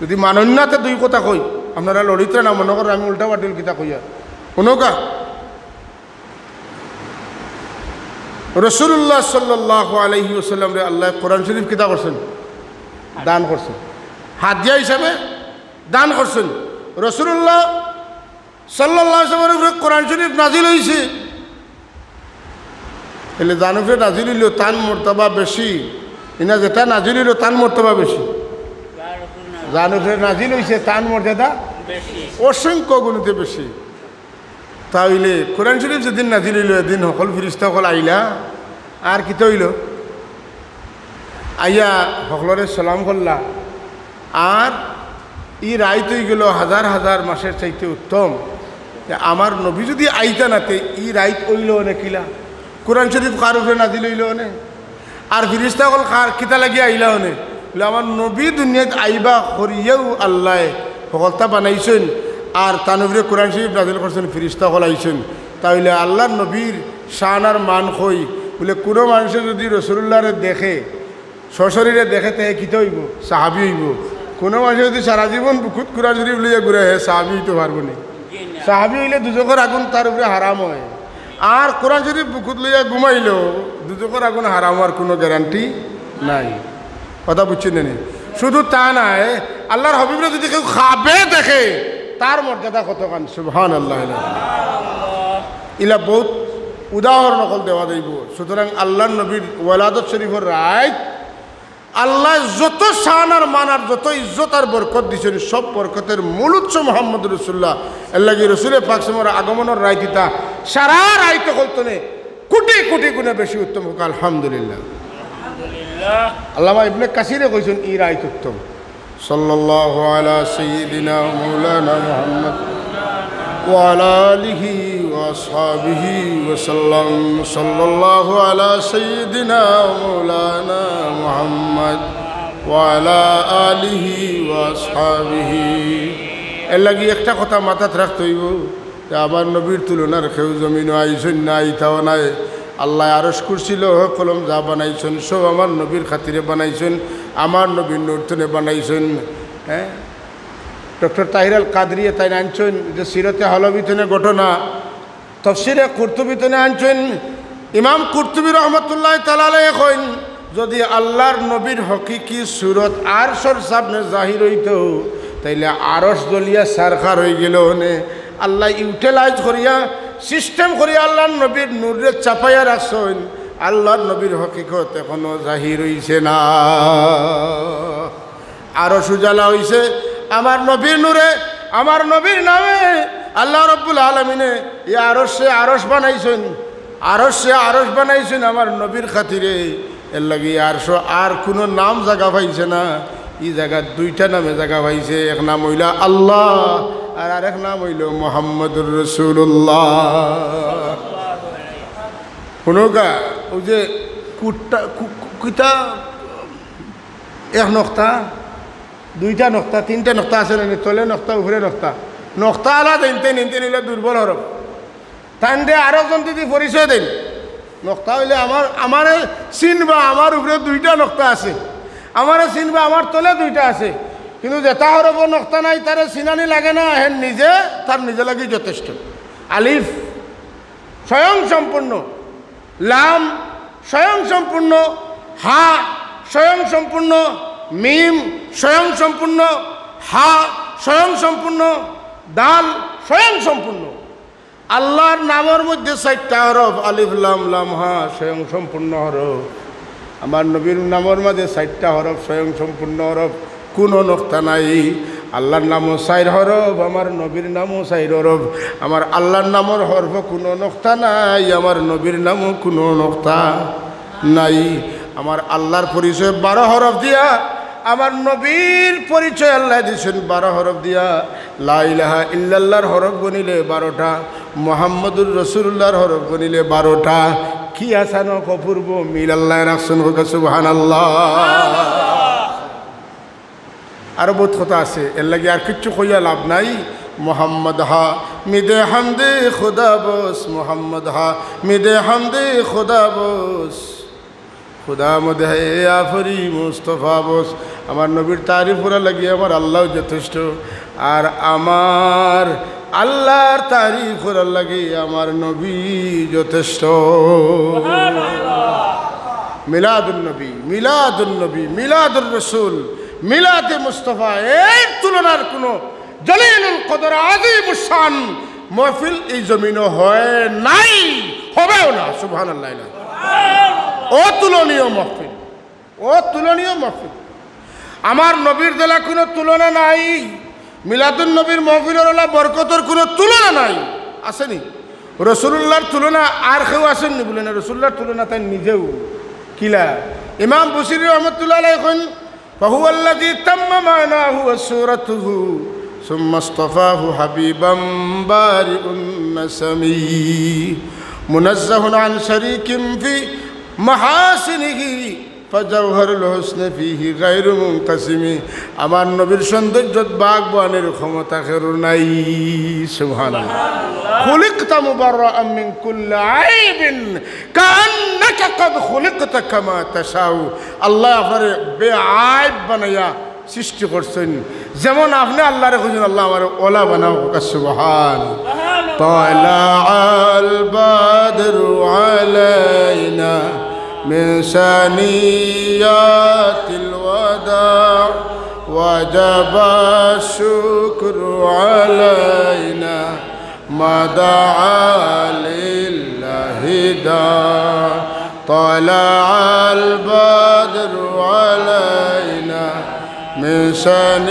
যুদি মানইন না তে দুই কথা কই, আপনারা লড়িত্রা না মনো করইন আমি উল্টা পাল্টা কিতা কইয়ার। হুনউক্কা, রসুলুল্লাহ সাল্লাল্লাহু আলাইহি ওয়াসাল্লামরে আল্লায় কোরআন শরীফ কিতা করছইন? দান করছইন। হাদিয়া হিসাবে দান করছইন। রসুলুল্লাহ সাল্লাল্লাহু আলাইহি ওয়াসাল্লামর উপরে কোরআন শরীফ নাজিল অইছে। তাইলে যান উপরে নাজিল অইলো, তান মর্তবা বেশি। ইনা যেটা নাজিল অইলো, তান মর্তবা বেশি। যান উপরে নাজিল অইছে, তান মর্যাদা অসংখ্য গুণিতে বেশি। তা অইলে কোরআন শরীফ যেদিন নাজিল অইলো, এদিন হকল ফিরিস্তা হকল আইলা, আর কিতা অইলো? আইয়া হকলরে সালাম করলা। আর ই রাইত অইগেলো হাজার হাজার মাসের চাইতে উত্তম। তে আমার নবী যুদি আইতা না, তে ই রাইত অইলো অনে কিলা? কোরআন শরীফ কার উপরে নাজিল অইলো অনে? আর ফিরিস্তা হকল কার, কিতা লাগি আইলা অনে? বলে, আমার নবী দুনিয়াত আইবা করিয়াউ আল্লায় হকলতা বানাইছইন, আর তান উপরে কোরআন শরীফ নাজিল করছইন, ফিরিস্তা হকল আইছইন। তা অইলে আল্লার নবীর শান আর মান কই? বলে, কুনু মানষে যুদি রসুলুল্লাহরে দেখে, সশরীরে দেখে, তে কিতা অইবো? সাহাবী অইবো। কুনু মানষে যুদি সারা জীবন বুকুত কোরআন শরীফ লইয়া ঘুরে, হে সাহাবী অইতো পারবো নি? সাহাবী অইলে দুজখর আগুন তার উপরে হারাম অয়। আর কোরআন শরীফ বুকুত লইয়া ঘুমাইলেও দুজখর আগুন হারাম অওয়ার কুনু গ্যারান্টি নাই। কথা বুঝছইন নি? শুধু তা নায়, আল্লার হাবিবরে যুদি কেউ খাবে দেখে, তার মর্যাদা কতখান? সুবহানাল্লাহ। ইলা বউত উদাহরণ হকল দেওয়া যাইবো। সুতরাং আল্লার নবীর ওয়ালাদত শরীফর রাইত আল্লায় যত শান আর মান আর যত ইজ্জত আর বরকত দিছইন, সব বরকতের মূল উৎস মুহাম্মদুর রাসূলুল্লাহ। এরলাগি রসুলে পাক সাল্লাল্লাহু আলাইহি ওয়াসাল্লামর আগমনর রাইত ইতা সারা রাইত হকলতনে কোটি কোটি গুণে বেশি উত্তম হউক, আলহামদুলিল্লাহ। আল্লামা ইবনে কাসিরে কইছইন, ই রাইত উত্তম। সাল্লাল্লাহু আলা সাইয়্যিদিনা ওয়া মাওলানা মুহাম্মদ ওয়া আলা আলিহি ওয়া আসহাবিহি ওয়া সাল্লাম। সাল্লাল্লাহু আলা সাইয়্যিদিনা ওয়া মাওলানা মুহাম্মদ ওয়া আলা আলিহি ওয়া আসহাবিহি। এরলাগি একটা কথা মাথাত রাখতে অইবো, যে আমার নবীর তুলনার কেউ জমিনো আইছইন না, আইতাও নায়। আল্লায় আরশ, কুরসি, লৌহে কলম যা বানাইছইন, সব আমার নবীর খাতিরে বানাইছইন, আমার নবীর নূর তনে বানাইছইন। হ্যাঁ, ডক্টর তাহির আল কাদরিয়ে তাইন আনছইন যে সিরতে হালবি তনে ঘটনা, তফসিরে কুরতুবি তনে আনছইন। ইমাম কুরতুবি রহমতুল্লাহ তাআলা আলাইহি কইন, যুদি আল্লার নবীর হকিকি সুরত আরশর সামনে জাহির অইতো, তাইলে আরশ জ্বলিয়া ছারখার অইগেলো অনে। আল্লায় utilize করিয়া, system করিয়া আল্লার নবীর নূররে চাপাইয়া রাখছইন। আল্লার নবীর হকিকত এখনো জাহির অইছে না। আরশ উজালা অইছে আমার নবীর নূরে, আমার নবীর নামে। আল্লাহ রব্বুল আলামিনে ই আরশরে আরশ বানাইছইন, আরশরে আরশ বানাইছইন আমার নবীর খাতিরে। এরলাগি আরশ আর কুনু নাম জাগা পাইছে না, ই জাগাত দুইটা নামে জাগা পাইছে, এক নাম অইলা আল্লাহ আর আরেক নাম অইলো মুহাম্মদুর রাসূলুল্লাহ। হুনউক্কা, অউ যে কুট্টা, কু-, কু-, কিতা এক নক্তা, দুইটা নক্তা, তিনটা নক্তা আছে না নি? তলে নক্তা, উপরে নক্তা। নক্তা আলা দেইন, তেইন, তেইন অইলা দুর্বল হরফ। তাইন দে আরো জন যুদি পরিচয় দেইন, নক্তা অইলে আমার, আমারে চিনবা, আমার উপরে দুইটা নক্তা আছে, আমারে চিনবা, আমার তলে দুইটা আছে। কিন্তু যেটা হরফো নক্তা নাই, তারে চিনানি লাগে না, হেন নিজে, তার নিজে লাগি যথেষ্ট। আলিফ স্বয়ং সম্পূর্ণ, লাম স্বয়ং সম্পূর্ণ, হা স্বয়ং সম্পূর্ণ, মিম স্বয়ং সম্পূর্ণ, হা স্বয়ং সম্পূর্ণ, দাল স্বয়ং সম্পূর্ণ। আল্লার নামর মধ্যে চাইরটা হরফ, আলিফ, লাম, লাম, হা, স্বয়ং সম্পূর্ণ হরফ। আমার নবীর নামর মাঝে চাইরটা হরফ, স্বয়ং সম্পূর্ণ হরফ, কুনু নক্তা নাই। আল্লার নামও চাইর হরফ, আমার নবীর নামও চাইর হরফ। আমার আল্লার নামর হরফো কুনু নক্তা নাই, আমার নবীর নামও কুনু নক্তা নাই। আমার আল্লার পরিচয় বারো হরফ দিয়া, আমার নবীর পরিচয় আল্লায় দিছইন বারো হরফ দিয়া। লা ইলাহা ইল্লাল্লাহর হরফ গনিলে বারোটা, মুহাম্মদুর রাসূলুল্লাহর হরফ গনিলে বারোটা। কি আছানক অপূর্ব মিল আল্লায় রাখছইন, কউক্কা সুবহানাল্লাহ। আরো বউত কথা আছে, এরলাগি আর কিচ্ছু কইয়া লাভ নাই। মোহাম্মদ হা মিদে হামদে খুদা বস, মোহাম্মদ হা মিদে হামদে খুদা বস, খুদা মদহে আফরি মুস্তফা বস। আমার নবীর তারিফ করার লাগি আমার আল্লাহ যথেষ্ট, আর আমার আল্লাহর তারিফ করার লাগি আমার নবী যথেষ্ট। মিলাদুন নবী, মিলাদুন নবী, মিলাদুর রসুল, মিলাদে মুস্তফা, এর তুলনার কোনো জলিলুল কদর আজিমুস শান মাহফিল এই জমিনে হয় নাই, হবেও না। সুবহানাল্লাহ। অতুলনীয় মাহফিল, অতুলনীয় মাহফিল। আমার নবীর যেলা কুনু তুলনা নাই, মিলাদুন নবীর মাহফিলর অলা বরকতর কুনু তুলনা নাই। আছে নি? রসুলুল্লাহর তুলনা আর কেউ আছইন নি? বলে না, রসুলুল্লাহর তুলনা তাইন নিজেউ। কিলা? ইমাম বুসিরি রহমতুল্লাহ আলাইহি কইন, فهو الذي تم معناه وصورته ثم اصطفاه حبيبا بارئ النسم منزه عن شريك في محاسنه فجوهر الحسن فيه غير منقسم। আমার নবীর সৌন্দর্যত ভাগ বওয়ানির ক্ষমতা কেউর নাই। সুবহানাল্লাহ। خلقت مبرأ من كل عيب كأنك قد خلقت كما تشاء। আল্লায় আপনারে বেআইব বানাইয়া সৃষ্টি করছইন, যেমন আপনে আল্লারে কইছইন, "আল্লাহ, আমারে অলা বানাও।" সুবহান। طلع البدر علينا من ثنيات الوداع وجب الشكر علينا ما دعا لله داع. طلع البدر علينا من ثنيات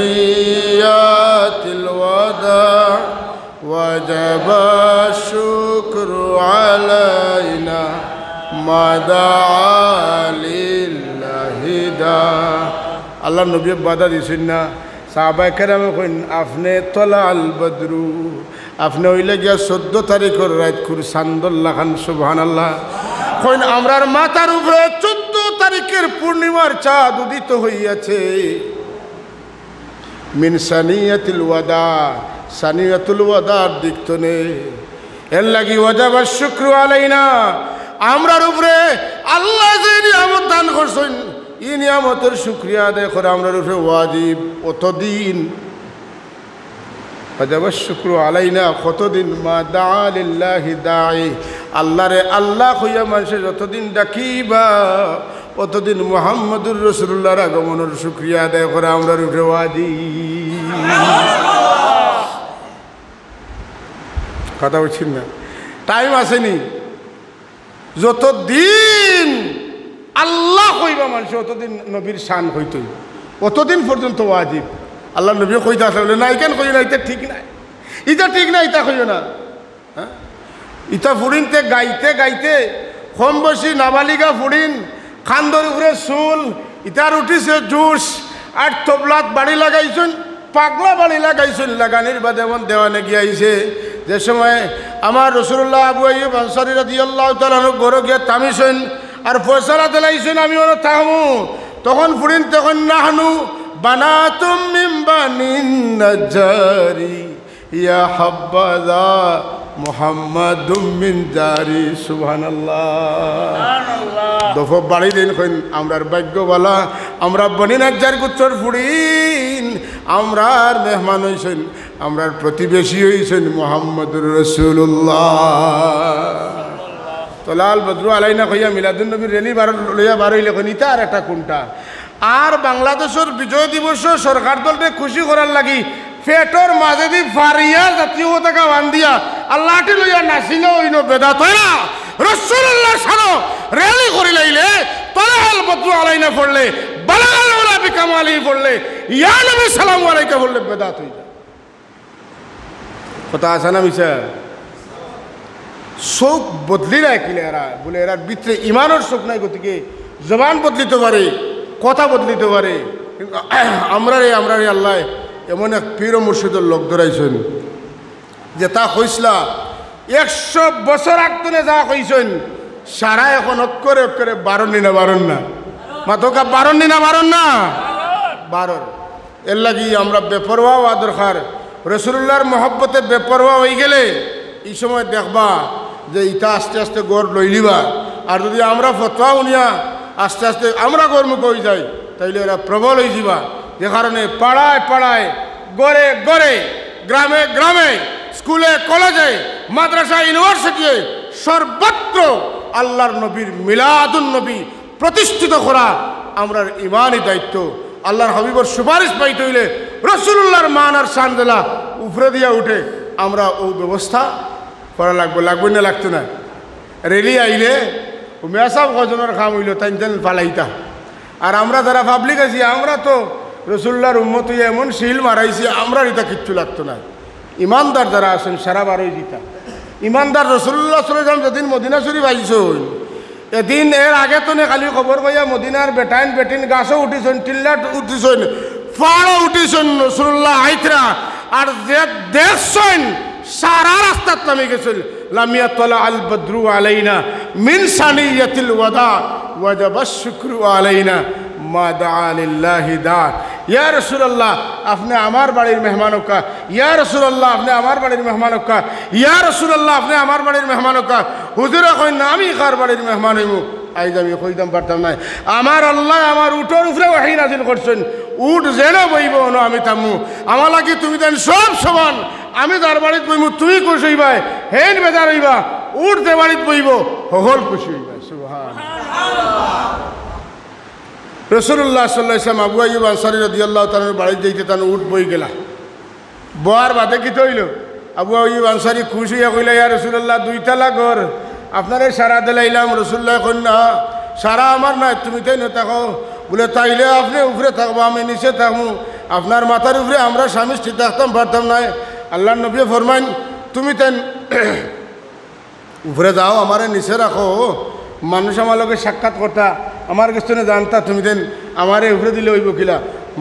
الوداع وجب الشكر علينا ما دعا لله داع. আল্লার নবীয়ে বাধা দিছইন না। সাহাবায়ে কেরামে কইন, "আপনে তলা আল বদরু, আপনে অইলা গিয়া চৌদ্দ তারিখর রাইতকুর চান্দর লাখান।" সুবহানাল্লাহ। কইন, "আমরার মাথার উপরে চৌদ্দ তারিখের পূর্ণিমার চাঁদ উদিত হইয়াছে।" মিন সানিয়াতিল ওয়াদা, সানিয়াতুল ওয়াদার দিক তনে। এর লাগি ওয়াজাবা শুকরু আলাইনা, আমরার উপরে আল্লায় যে নিয়ামত দান করছইন, ই নিয়ামতর শুকরিয়া আদায় করা আমরার উপরে ওয়াজিব। অতদিন ওয়াজাবা শুকরু আলাইনা, কতদিন? মা দাআ লিল্লাহি দাঈ, আল্লারে আল্লাহ কইয়া মানষে যতদিন ডাকিবা, অতদিন মুহাম্মদুর রাসূলুল্লাহর আগমনর শুকরিয়া আদায় করা আমরার উপরে ওয়াজিব। কথা বুঝছইন না? টাইম আছে নি? যতদিন আল্লাহ কইবা মানষে, অতদিন নবীর শান কইতই, অতদিন পর্যন্ত ওয়াজিব। আল্লার নবীয়ে কইতা আছে বলে, "না, ইখান কইও না, ইতা ঠিক নায়, ইতা ঠিক নায়, ইতা কইও না।" হ্যাঁ? ইতা ফুড়িন্তে গাইতে গাইতে, কম বয়সী নাবালিগা ফুড়িন, কান্দর উপরে চুল, ইতার উঠিছে জোশ, আর তবলাত বাড়ি লাগাইছইন, পাগলা বাড়ি লাগাইছইন, লাগানির বাদে এমন দেওয়ানে গিয়া আইছে। যে সময় আমার রাসূলুল্লাহ আবু আইয়ুব আনসারী রাদিয়াল্লাহু তাআলা আনহু ঘরো গিয়া থামিছইন, আর ফয়সালা দিলাইছইন, "আমি অনো থাকমু।" তখন ফুড়িন্তে কইন, "নাহনু বানাতুম মিন বানিন নাজ্জারি।" ইয়া হাব্বাযা মুহাম্মাদুম মিন জারি। সুবহানাল্লাহ। সুবহানাল্লাহ। দফ বাড়ি দেইন, কইন, "আমরার ভাগ্য ভালা, আমরা বনি নাজ্জার গোত্রর ফুড়িন, আমরার মেহমান অইছইন, আমরার প্রতিবেশী অইছইন মুহাম্মদুর রাসূলুল্লাহ।" তলা আল বদরু আলাইনা কইয়া মিলাদুন নবীর র‍্যালি বার, লইয়া বার অইলে কইন, "ইতা আর একটা কুনটা?" আর বাংলাদেশর বিজয় দিবসো সরকার দলরে খুশি করার লাগি পেটর মাঝেদি ফারিয়া জাতীয় পতাকা বান্ধিয়া আর লাঠি লইয়া নাচিলে অইন বেদাত অয় না। রাসূলুল্লাহর শানো র‍্যালি করিলাইলে, তলা আল বদরু আলাইনা পড়লে, বালাগাল উলা বিকামালিহি পড়লে, ইয়া নবী সালামু আলাইকা পড়লে বেদাত অই যায়। কথা আছে না মিছা? চউখ বদলি রাখিলে এরা, বলে এরার ভিতরে ইমানর চউখ নাই, গতিকে জবান বদলিতো পারে, কথা বদলিতো পারে। কিন্তু আমরারে, আমরারে আল্লায় এমন এক পীর ও মুর্শিদর লগ ধরাইছইন, যেতা কইছলা একশো বছর আগ তনে যা কইছইন, সারা এখন অক্ষরে অক্ষরে বারর নি না, বারর না? মাতউক্কা, বারর নি না, বারর না? বারর। এর লাগি আমরা বেপরোয়া অওয়া দরকার। রাসূলুল্লাহর মহব্বতে বেপরোয়া অইগেলে ই সময় দেখবা যে ইতা আস্তে আস্তে গড় লইলিবা। আর যুদি আমরা ফতোয়া হুনিয়া আস্তে আস্তে আমরা গড়মুখা অইযাই, তাইলে এরা প্রবল অইযিবা। যে কারণে পাড়ায় পাড়ায়, ঘরে ঘরে, গ্রামে গ্রামে, স্কুলে কলেজে, মাদ্রাসা ইউনিভার্সিটিয়ে সর্বত্র আল্লার নবীর মিলাদুন নবী প্রতিষ্ঠিত করা আমরার ইমানি দায়িত্ব। আল্লার হাবিবর সুপারিশ পাইতে অইলে, রাসূলুল্লাহর মান আর শান যেলা উপরে দিয়া উঠে, আমরা অউ ব্যবস্থা করা লাগবো। লাগবো না, লাগতো না? র‍্যালি আইলে মেসাব কয়জনর কাম অইলো, তাইন তাইন ফালাইতা। আর আমরা যারা পাবলিক আছি, আমরা তো রসুলুল্লাহর উম্মত অইয়া এমন সিল মারাইছি, আমরার ইতা কিচ্ছু লাগতো না। ইমানদার যারা আছইন, সারা বারোই দিতা। ইমানদার রসুলুল্লাহ সাল্লাল্লাহু আলাইহি ওয়াসাল্লাম যেদিন মদিনা শরীফ আইছইন, এদিন এর আগে তো নে খালি খবর পাইয়া মদিনার বেটাইন বেটিন গাছো উঠিছইন, টিল্লাত উঠিছইন, পাহাড়ো উঠিছইন, রসুলুল্লাহ আইতরা। আর যে দেখছইন, সারা রাস্তাত নামি গেছইন। লাম ইয়াতলা আল বদরু আলাইনা মিন সানিয়াতিল ওয়াদা ওয়াজাবাশ শুকরু আলাইনা মা দাআ লিল্লাহি দা। ইয়া রাসূলুল্লাহ, আপনে আমার বাড়ির মেহমান অউক্কা। ইয়া রাসূলুল্লাহ, আপনে আমার বাড়ির মেহমান অউক্কা। ইয়া রাসূলুল্লাহ, আপনে আমার বাড়ির মেহমান অউক্কা। হুজুরে কইন না, আমি কার বাড়ির মেহমান অইমু? আইজ আমি কইতাম পারতাম নায়। আমার আল্লায় আমার উটর উপরে ওহী নাজিল করছইন, উট যেনো বইবো অনো আমি থাকমু। আমার লাগি তুমি তাইন সব সমান। আমি যার বাড়িত বইমু তুমি খুশ অইবায়, হেইন বেজার অইবা। উট যে বাড়িত বইবো হকল খুশ অইবা। সুবহান। রাসূলুল্লাহ সাল্লাল্লাহু আলাইহি ওয়াসাল্লাম আবু আইয়ুব আনসারী রাদিয়াল্লাহু তাআলা আনহুর বাড়িত যাইতে তান উট বই গেলা। বওয়ার বাদে কিতা অইলো? আবু আইয়ুব আনসারী খুশ অইয়া কইলা, ইয়া রাসূলুল্লাহ, দুইতলা ঘর, আপনারে সারা দিলাইলাম। রসুলুল্লায় কইন না, সারা আমার নায়, তুমি তাইন থাকো। বুলে, তাইলে আপনে উপরে থাকবা, আমি নিচে থাকমু। আপনার মাথার উপরে আমরা স্বামী স্ত্রী থাকতাম পারতাম নায়। আল্লাহর নবীয়ে ফরমাইন, তুমি তাইন উপরে যাও, আমারে নিচে রাখো, মানুষ আমার লগে সাক্ষাৎ করতা, আমার গেছ থনে জানতা, তুমি তাইন আমারে উপরে দিলে অইবো কিলা?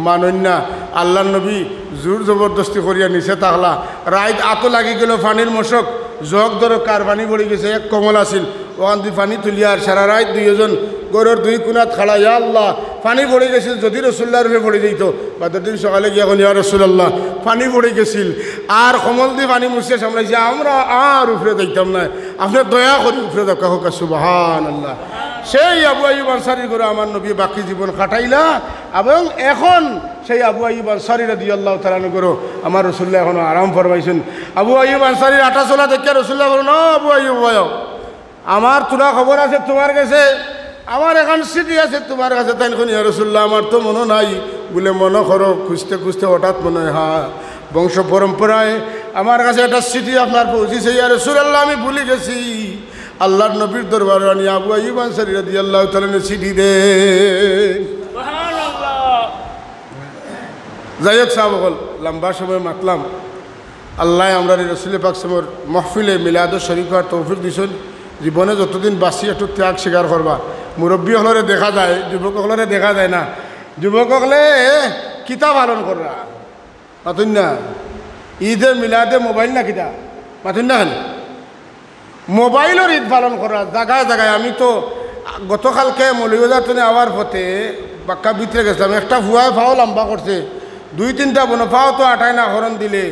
মানইন না। আল্লাহর নবী জোর জবরদস্তি করিয়া নিচে থাকলা। রাইত আতো লাগি গেলো পানির মশক, জগ দরকার, পানি পড়ি গেছে, এক কমল আছিল, অখানদি পানি তুলিয়া আর সারা রাইত দুইওজন ঘরর দুই কুনাত খাড়া, ইয়া আল্লাহ, পানি পড়ি গেছিল, যুদি রসুলুল্লাহর উপরে পড়ি যাইতো। বাদর দিন সকালে গিয়া কইন, ইয়া রাসূলুল্লাহ, পানি পড়ি গেছিল, আর কমলদি পানি মুছিয়া সামলাইছি, আমরা আর উপরে যাইতাম নায়, আপনে দয়া করি উপরে যাউক্কা। কউক্কা সুবহানাল্লাহ। সেই আবু আইয়ুব আনসারীর ঘরো আমার নবী বাকি জীবন কাটাইলা, এবং এখন সেই আবু আইয়ুব আনসারী রাদিয়াল্লাহু তাআলা আনহুর ঘরো আমার রসুলুল্লাহ এখনো আরাম ফরমাইছইন। আবু আইয়ুব আনসারীর আটা চলা দেখিয়া রসুলুল্লাহ বলেন, ও আবু আইয়ুব, আও। আমার থুড়া খবর আছে তুমার গেছে, আমার একখান চিঠি আছে তুমার গেছে। তাইন কইন, ইয়া রাসূলুল্লাহ, আমার তো মনো নাই। বুলে, মনো করো, খুঁজতে খুঁজতে হঠাৎ মনো অয়, হ্যাঁ, বংশ পরম্পরায় আমার গেছে একটা চিঠি আপনার পৌঁছিছে। ইয়া রাসূলুল্লাহ, আমি ভুলি গেছি। আল্লাহর নবীর দরবারো আনি আবু আইয়ুব আনসারী রাদিয়াল্লাহু তাআলা আনহু চিঠি দেইন। যাই হোক সাব অকল, লম্বা সময় মাতলাম। আল্লায় আমরারে রসুলে পাক সাল্লাল্লাহু আলাইহি ওয়াসাল্লামর মহফিলে মিলাদো শরিক অওয়ার তৌফিক দিছইন। জীবনে যতদিন বাঁচি একটু ত্যাগ স্বীকার করবা। মুরব্বি অকলরে দেখা যায়, যুবক অকলরে দেখা যায় না। যুবক অকলে কিতা পালন কররা? মাতইন না। ঈদে মিলাদে মোবাইল না কিতা? মাতইন না খালি। মোবাইলর ঈদ পালন কররা জাগায় জাগায়। আমি তো গতকালকে মৌলভীবাজার থনে আওয়ার পথে বাক্কা ভিতরে গেছলাম, একটা ফুয়ায় ফাও লম্বা করছে, দুই তিনটা বনো ফাও তো আটায় না হরন দিলে,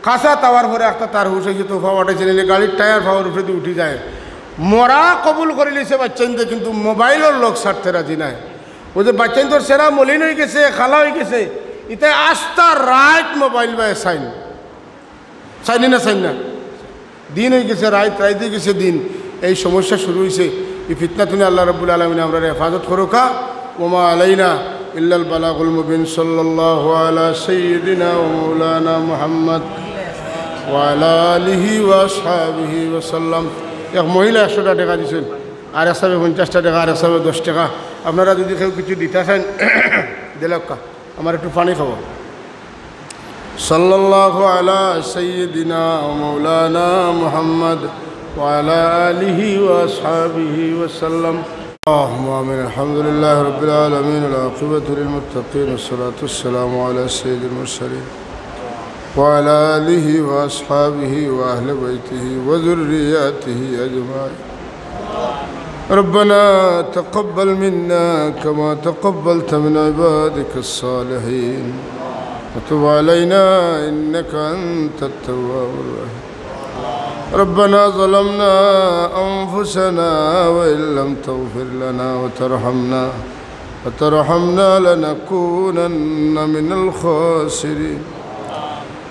কাছাত আওয়ার পরে একটা তার হুশ অইছে, তো ফাও আটাইছে, নাইলে গাড়ির টায়ার ফাওর উপরেদি উঠি যায়। মরা কবুল করিলিছে বাইচ্চাইন্তে, কিন্তু মোবাইলর লগ ছাড়তে রাজি নায়। অউ যে বাইচ্চাইন্তর চেহারা মলিন অইগেছে, কালা অইগেছে, ইতায় আস্তা রাইত মোবাইল বায় চাইন। চাইন নি না, চাইন না? দিন অইগেছে রাইত, রাইত অইগেছে দিন। এই সমস্যা শুরু অইছে। ই ফিতনা থনে আল্লাহ রাব্বুল আলামিন আমরারে হেফাজত করউক্কা। ওমা আলাইনা ইল্লাল বালাগুল মুবিন। সাল্লাল্লাহু আলা সাইয়্যিদিনা ওয়া মাওলানা মুহাম্মদ ওয়া আলা আলিহি ওয়া আসহাবিহি ওয়া সাল্লাম। এক মহিলা একশোটা টেকা দিছইন, আর এক সাবে পঞ্চাশটা টেকা, আর এক সাবে দশ টেকা। আপনারা যুদি কেউ কিছু দিতা চাইন, দিলাউক্কা। আমার একটু পানি খাওয়া। সাল্লাল্লাহু আলা সাইয়্যিদিনা ওয়া মাওলানা মুহাম্মদ ওয়া আলা আলিহি ওয়া আসহাবিহি ওয়া সাল্লাম। اللهم آمين. الحمد لله رب العالمين، والعاقبة للمتقين، والصلاة والسلام على سيد المرسلين وعلى آله وأصحابه وأهل بيته وذرياته أجمعين. ربنا تقبل منا كما تقبلت من عبادك الصالحين، وتب علينا إنك أنت التواب الرحيم. ربنا ظلمنا أنفسنا وإن لم تغفر لنا وترحمنا، وترحمنا لنكونن من الخاسرين.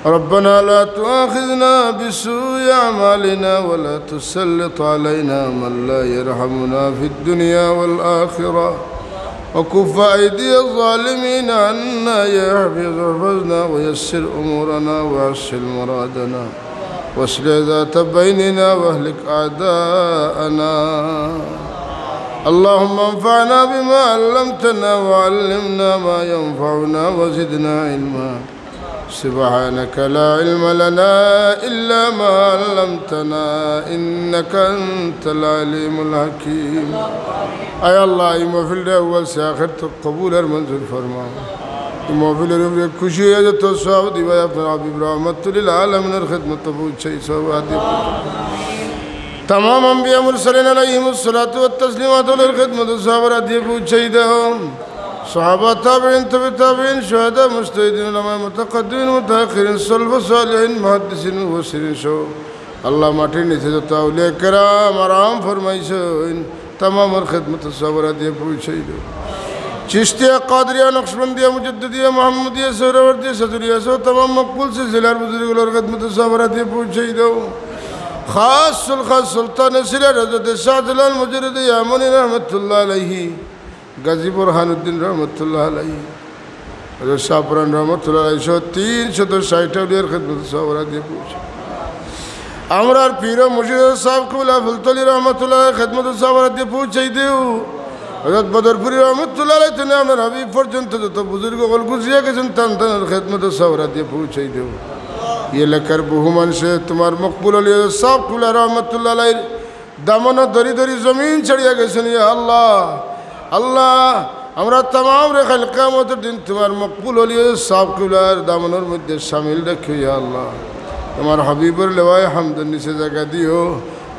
ربنا لا تؤاخذنا بسوء أعمالنا ولا تسلط علينا من لا يرحمنا في الدنيا والآخرة. وكف أيدي الظالمين عنا يا حفيظ، احفظنا ويسر أمورنا وحصن مرادنا، وأصلح ذات بيننا وأهلك أعداءنا. اللهم انفعنا بما علمتنا وعلمنا ما ينفعنا وزدنا علما. سبحانك لا علم لنا إلا ما علمتنا إنك أنت العليم الحكيم. আয় আল্লাহ, এই মাহফিলরে আউয়াল সে আখের তক কবুল আর মঞ্জুর ফরমাও। এই মাহফিলর উপরে খুশি অইয়া যত সওয়াব দিবায় আপনার হাবিব রহমাতুল লিল আলামিনর খেদমতো পৌঁছাই, সওয়াব আদায় করো। তামাম আম্বিয়া মুরসালিন আলাইহিমুস সালাতু ওয়াত তাসলিমাত অকলর খেদমতো সওয়াব আদায় পৌঁছাই দাও। সাহাবা, তাবেঈন, তবে তাবেঈন, শুহাদা, মুজতাহিদিন, উলামায়ে মুতাকাদ্দিমিন, মুতাআখিরিন, সালাফ সালিহিন, মুহাদ্দিসিন, মুফাসসিরিন সহ আল্লাহ, মাটির নিচে যত আউলিয়া কেরাম আরাম ফরমাইছইন, তামামর খেদমতো সওয়াব আদায় পৌঁছাই দাও। চিশতিয়া, কাদরিয়া, নকশবন্দিয়া, মুজাদ্দিদিয়া, মোহাম্মদিয়া, সোহরাওয়ার্দিয়া, শাজুলিয়া সহ তামাম মকবুল সিলসিলার বুজুর্গ অকলর খেদমতো সওয়াব আদায় পৌঁছাই দাও। খাসুল খাস সুলতানে সিলেট হযরতে শাহজালাল মুজাররদে ইয়ামনি রহমতুল্লাহ আলাইহি, গাজী বুরহানুদ্দিন রহমতুল্লাহ আলাইহি, হযরত শাহপরান রহমতুল্লাহ আলাইহি সহ তিনশত ষাইট আউলিয়ার খেদমতো সওয়াব আদায় পৌঁছাই। আমরার পীর ও মুর্শিদ সাহেব কিবলা ফুলতলি রহমতুল্লাহ আলাইহির খেদমতো সওয়াব আদায় পৌঁছাই দেও। হযরত বদরপুরি রহমতুল্লাহ আলাইহি তনে আপনার হাবিব পর্যন্ত যত বুজুর্গ অকল গুজরিয়া গেছইন, তান তানর খেদমতো সওয়াব আদায় পৌঁছাই দেও। এই এলাকার বহু মানষে তুমার মকবুল অলি হযরত সাহেব কিবলা রহমতুল্লাহ আলাইহির দামনো ধরি ধরি জমিন ছাড়িয়া গেছইন, ইয়া আল্লাহ। আল্লাহ, আমরা তামামরে কাইল কিয়ামতর দিন তুমার মকবুল অলি সাহেব কিবলার দামনর মধ্যে শামিল রাখিও, ইয়া আল্লাহ। তুমার হাবিবর লেওয়ায়ে হামদর নিচে জাগা দিও।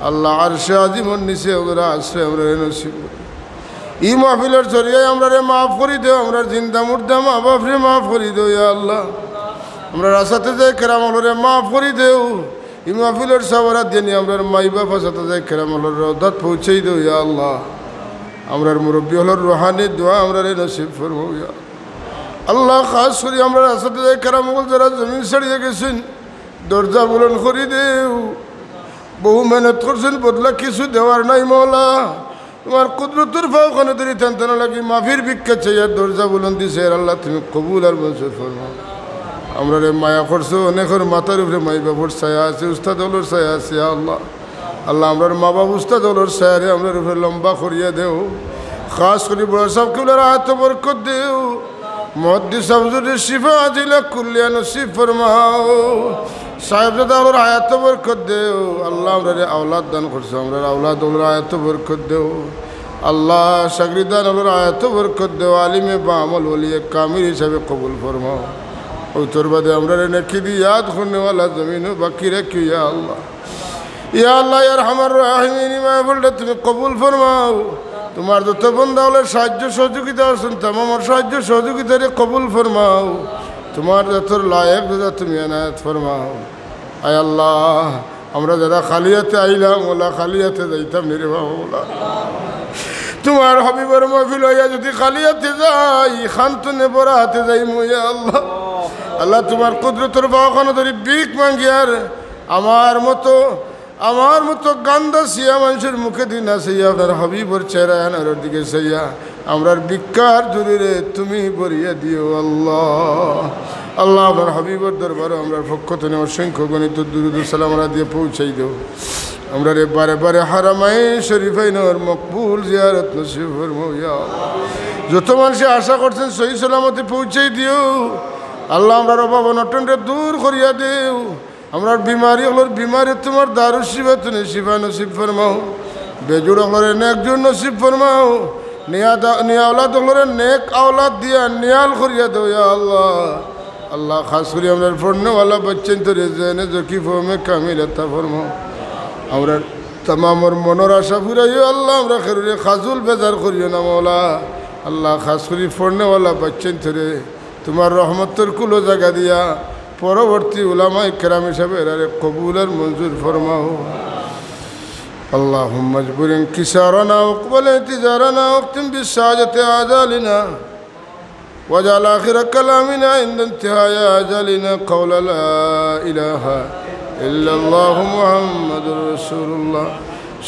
আল্লাহ, আরশে আজিমর নিচে অকলর আশ্রয় আমরারে নসিব করো। ই মাহফিলর জরিয়ায় আমরারে মাফ করি দেও, আমরার জিন্দা মুর্দা মা বাফরে মাফ করি দেও, ইয়া আল্লাহ। আমরার আসাতেজায়ে কেরাম অকলরে মাফ করি দেও। ই মাহফিলর সওয়াব আদায় দিয়া নি আমরার মাই বাফ আসাতেজায়ে কেরাম অকলর রওজাত পৌঁছাই দেও, ইয়া আল্লাহ। আমরার মুরব্বি অকলর রুহানি দোয়া আমরারে নসিব ফরমাও, ইয়া আল্লাহ। খাস করি আমরার আসাতেজায়ে কেরাম অকল যারা জমিন ছাড়িয়া গেছইন, দরজা বুলন্দ করি দেও। বহু মেহনত করছইন, বদলা কিছু দেওয়ার নাই, মওলা। তুমার কুদরতর পাও খানো ধরি তান তানর লাগি মাফির ভিক্ষা চাইয়ার, দরজা বুলন্দ দিছে, এর আল্লাহ তুমি কবুল আর মঞ্জুর ফরমাও। আমরারে মায়া করছো, অনেকর মাথার উপরে মাই বাফর ছায়া আছে, উস্তাদ অকলর ছায়া আছে, ইয়া আল্লাহ। আল্লাহ, আমরার মা বাফ উস্তাদ অকলর ছায়ারে আমরার উপরে লম্বা করিয়া দেও। খাস করি বড় সাহেব কিবলার আয়াত বরকত দেও। মুহাদ্দিস সাহেব হুজুররে শিফা আজিলা কুল্লিয়া নসিব ফরমাও। সাহেবজাদা অকলর আয়াত বরকত দেও। আল্লাহ, আমরারে আওলাদ দান করছো, আমরার আওলাদ অকলর আয়াত বরকত দেও। আল্লাহ, শাগরিদান অকলর আয়াত বরকত দেও। আলিমে বাআমল, ওলিয়ে কামিল হিসাবে কবুল ফরমাও। অউ তোর বাদে আমরারে নেকি দি ইয়াদ করনেওয়ালা জমিনো বাকি রাখিও, ইয়া আল্লাহ। ইয়া আল্লাহ, ইয়া আরহামার রাহিমিন, ই মাহফিলটা তুমি কবুল ফরমাও। তুমার যত বন্দা অকলে সাহায্য সহযোগিতা করছইন, তামামর সাহায্য সহযোগিতারে কবুল ফরমাও। তুমার যতর লায়েক যেতা তুমি এনায়েত ফরমাও। আয় আল্লাহ, আমরা যারা খালি আতে আইলাম, অউলা খালি আতে যাইতাম নি রে বা মওলা। তুমার হাবিবর মাহফিল অইয়া যুদি খালি আতে যাই, খান তনে ভরা আতে যাইমু, ইয়া আল্লাহ। আল্লাহ, তুমার কুদরতর পাও খানো ধরি ভিক মাগিয়ার, আমার মতো আমার মতো গান্দা ছিয়া মানষর মুখেদি না চাইয়া আপনার হাবিবর চেহারা আনোয়ারর দিকে চাইয়া আমরার ভিক্ষার ঝুড়িরে তুমি ভরিয়া দিও আল্লাহ। আল্লাহ, আপনার হাবিবর দরবারো আমরার পক্ষ তনে অসংখ্য গণিত দুরুদ ও সালাম আদিয়া পৌঁছাই দেও। আমরারে বারে বারে হারামাইন শরীফাইনর মকবুল জিয়ারত নসিব ফরমাও ইয়া আল্লাহ। যত মানষে আশা করছইন সহি সালামতে পৌঁছাই দিও। আল্লাহ, আমরার অভাব অনটনরে দূর করিয়া দেও। আমরার বিমারি অকলর বিমারি তুমার দারুশ শিফা তনে শিফা নসিব ফরমাও। বেজুড় অকলরে নেক জুড় নসিব ফরমাও। নিয়া দা-, নিয়া আওলাদ অকলরে নেক আওলাদ দিয়া নিয়াল করিয়া দেও ইয়া আল্লাহ। আল্লাহ, খাস করি আমরার পড়নেওয়ালা বাচ্চাইন্তরে জেহেনে জকি ফহমে কামিল আতা ফরমাও। আমরার তামামর মনর আশা ফুরাইও আল্লাহ, আমরার কেউরে খাজুল বেজার করিও না মওলা। আল্লাহ, খাস করি পড়নেওয়ালা বাচ্চাইন্তরে তুমার রহমতর কুলো জাগা দিয়া পরবর্তী উলামায়ে কেরাম হিসাবে এরারে কবুল আর মঞ্জুর ফরমাও। اللهم اجبر انكسارنا واقبل اعتذارنا واختم بالسعادة آجالنا واجعل آخر كلامنا عند انتهاء آجالنا قول لا إله إلا الله محمد رسول الله.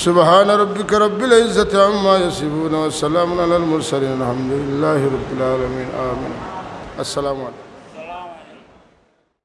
سبحان ربك رب العزة عما يصفون وسلام على المرسلين والحمد لله رب العالمين. آمين. السلام عليكم.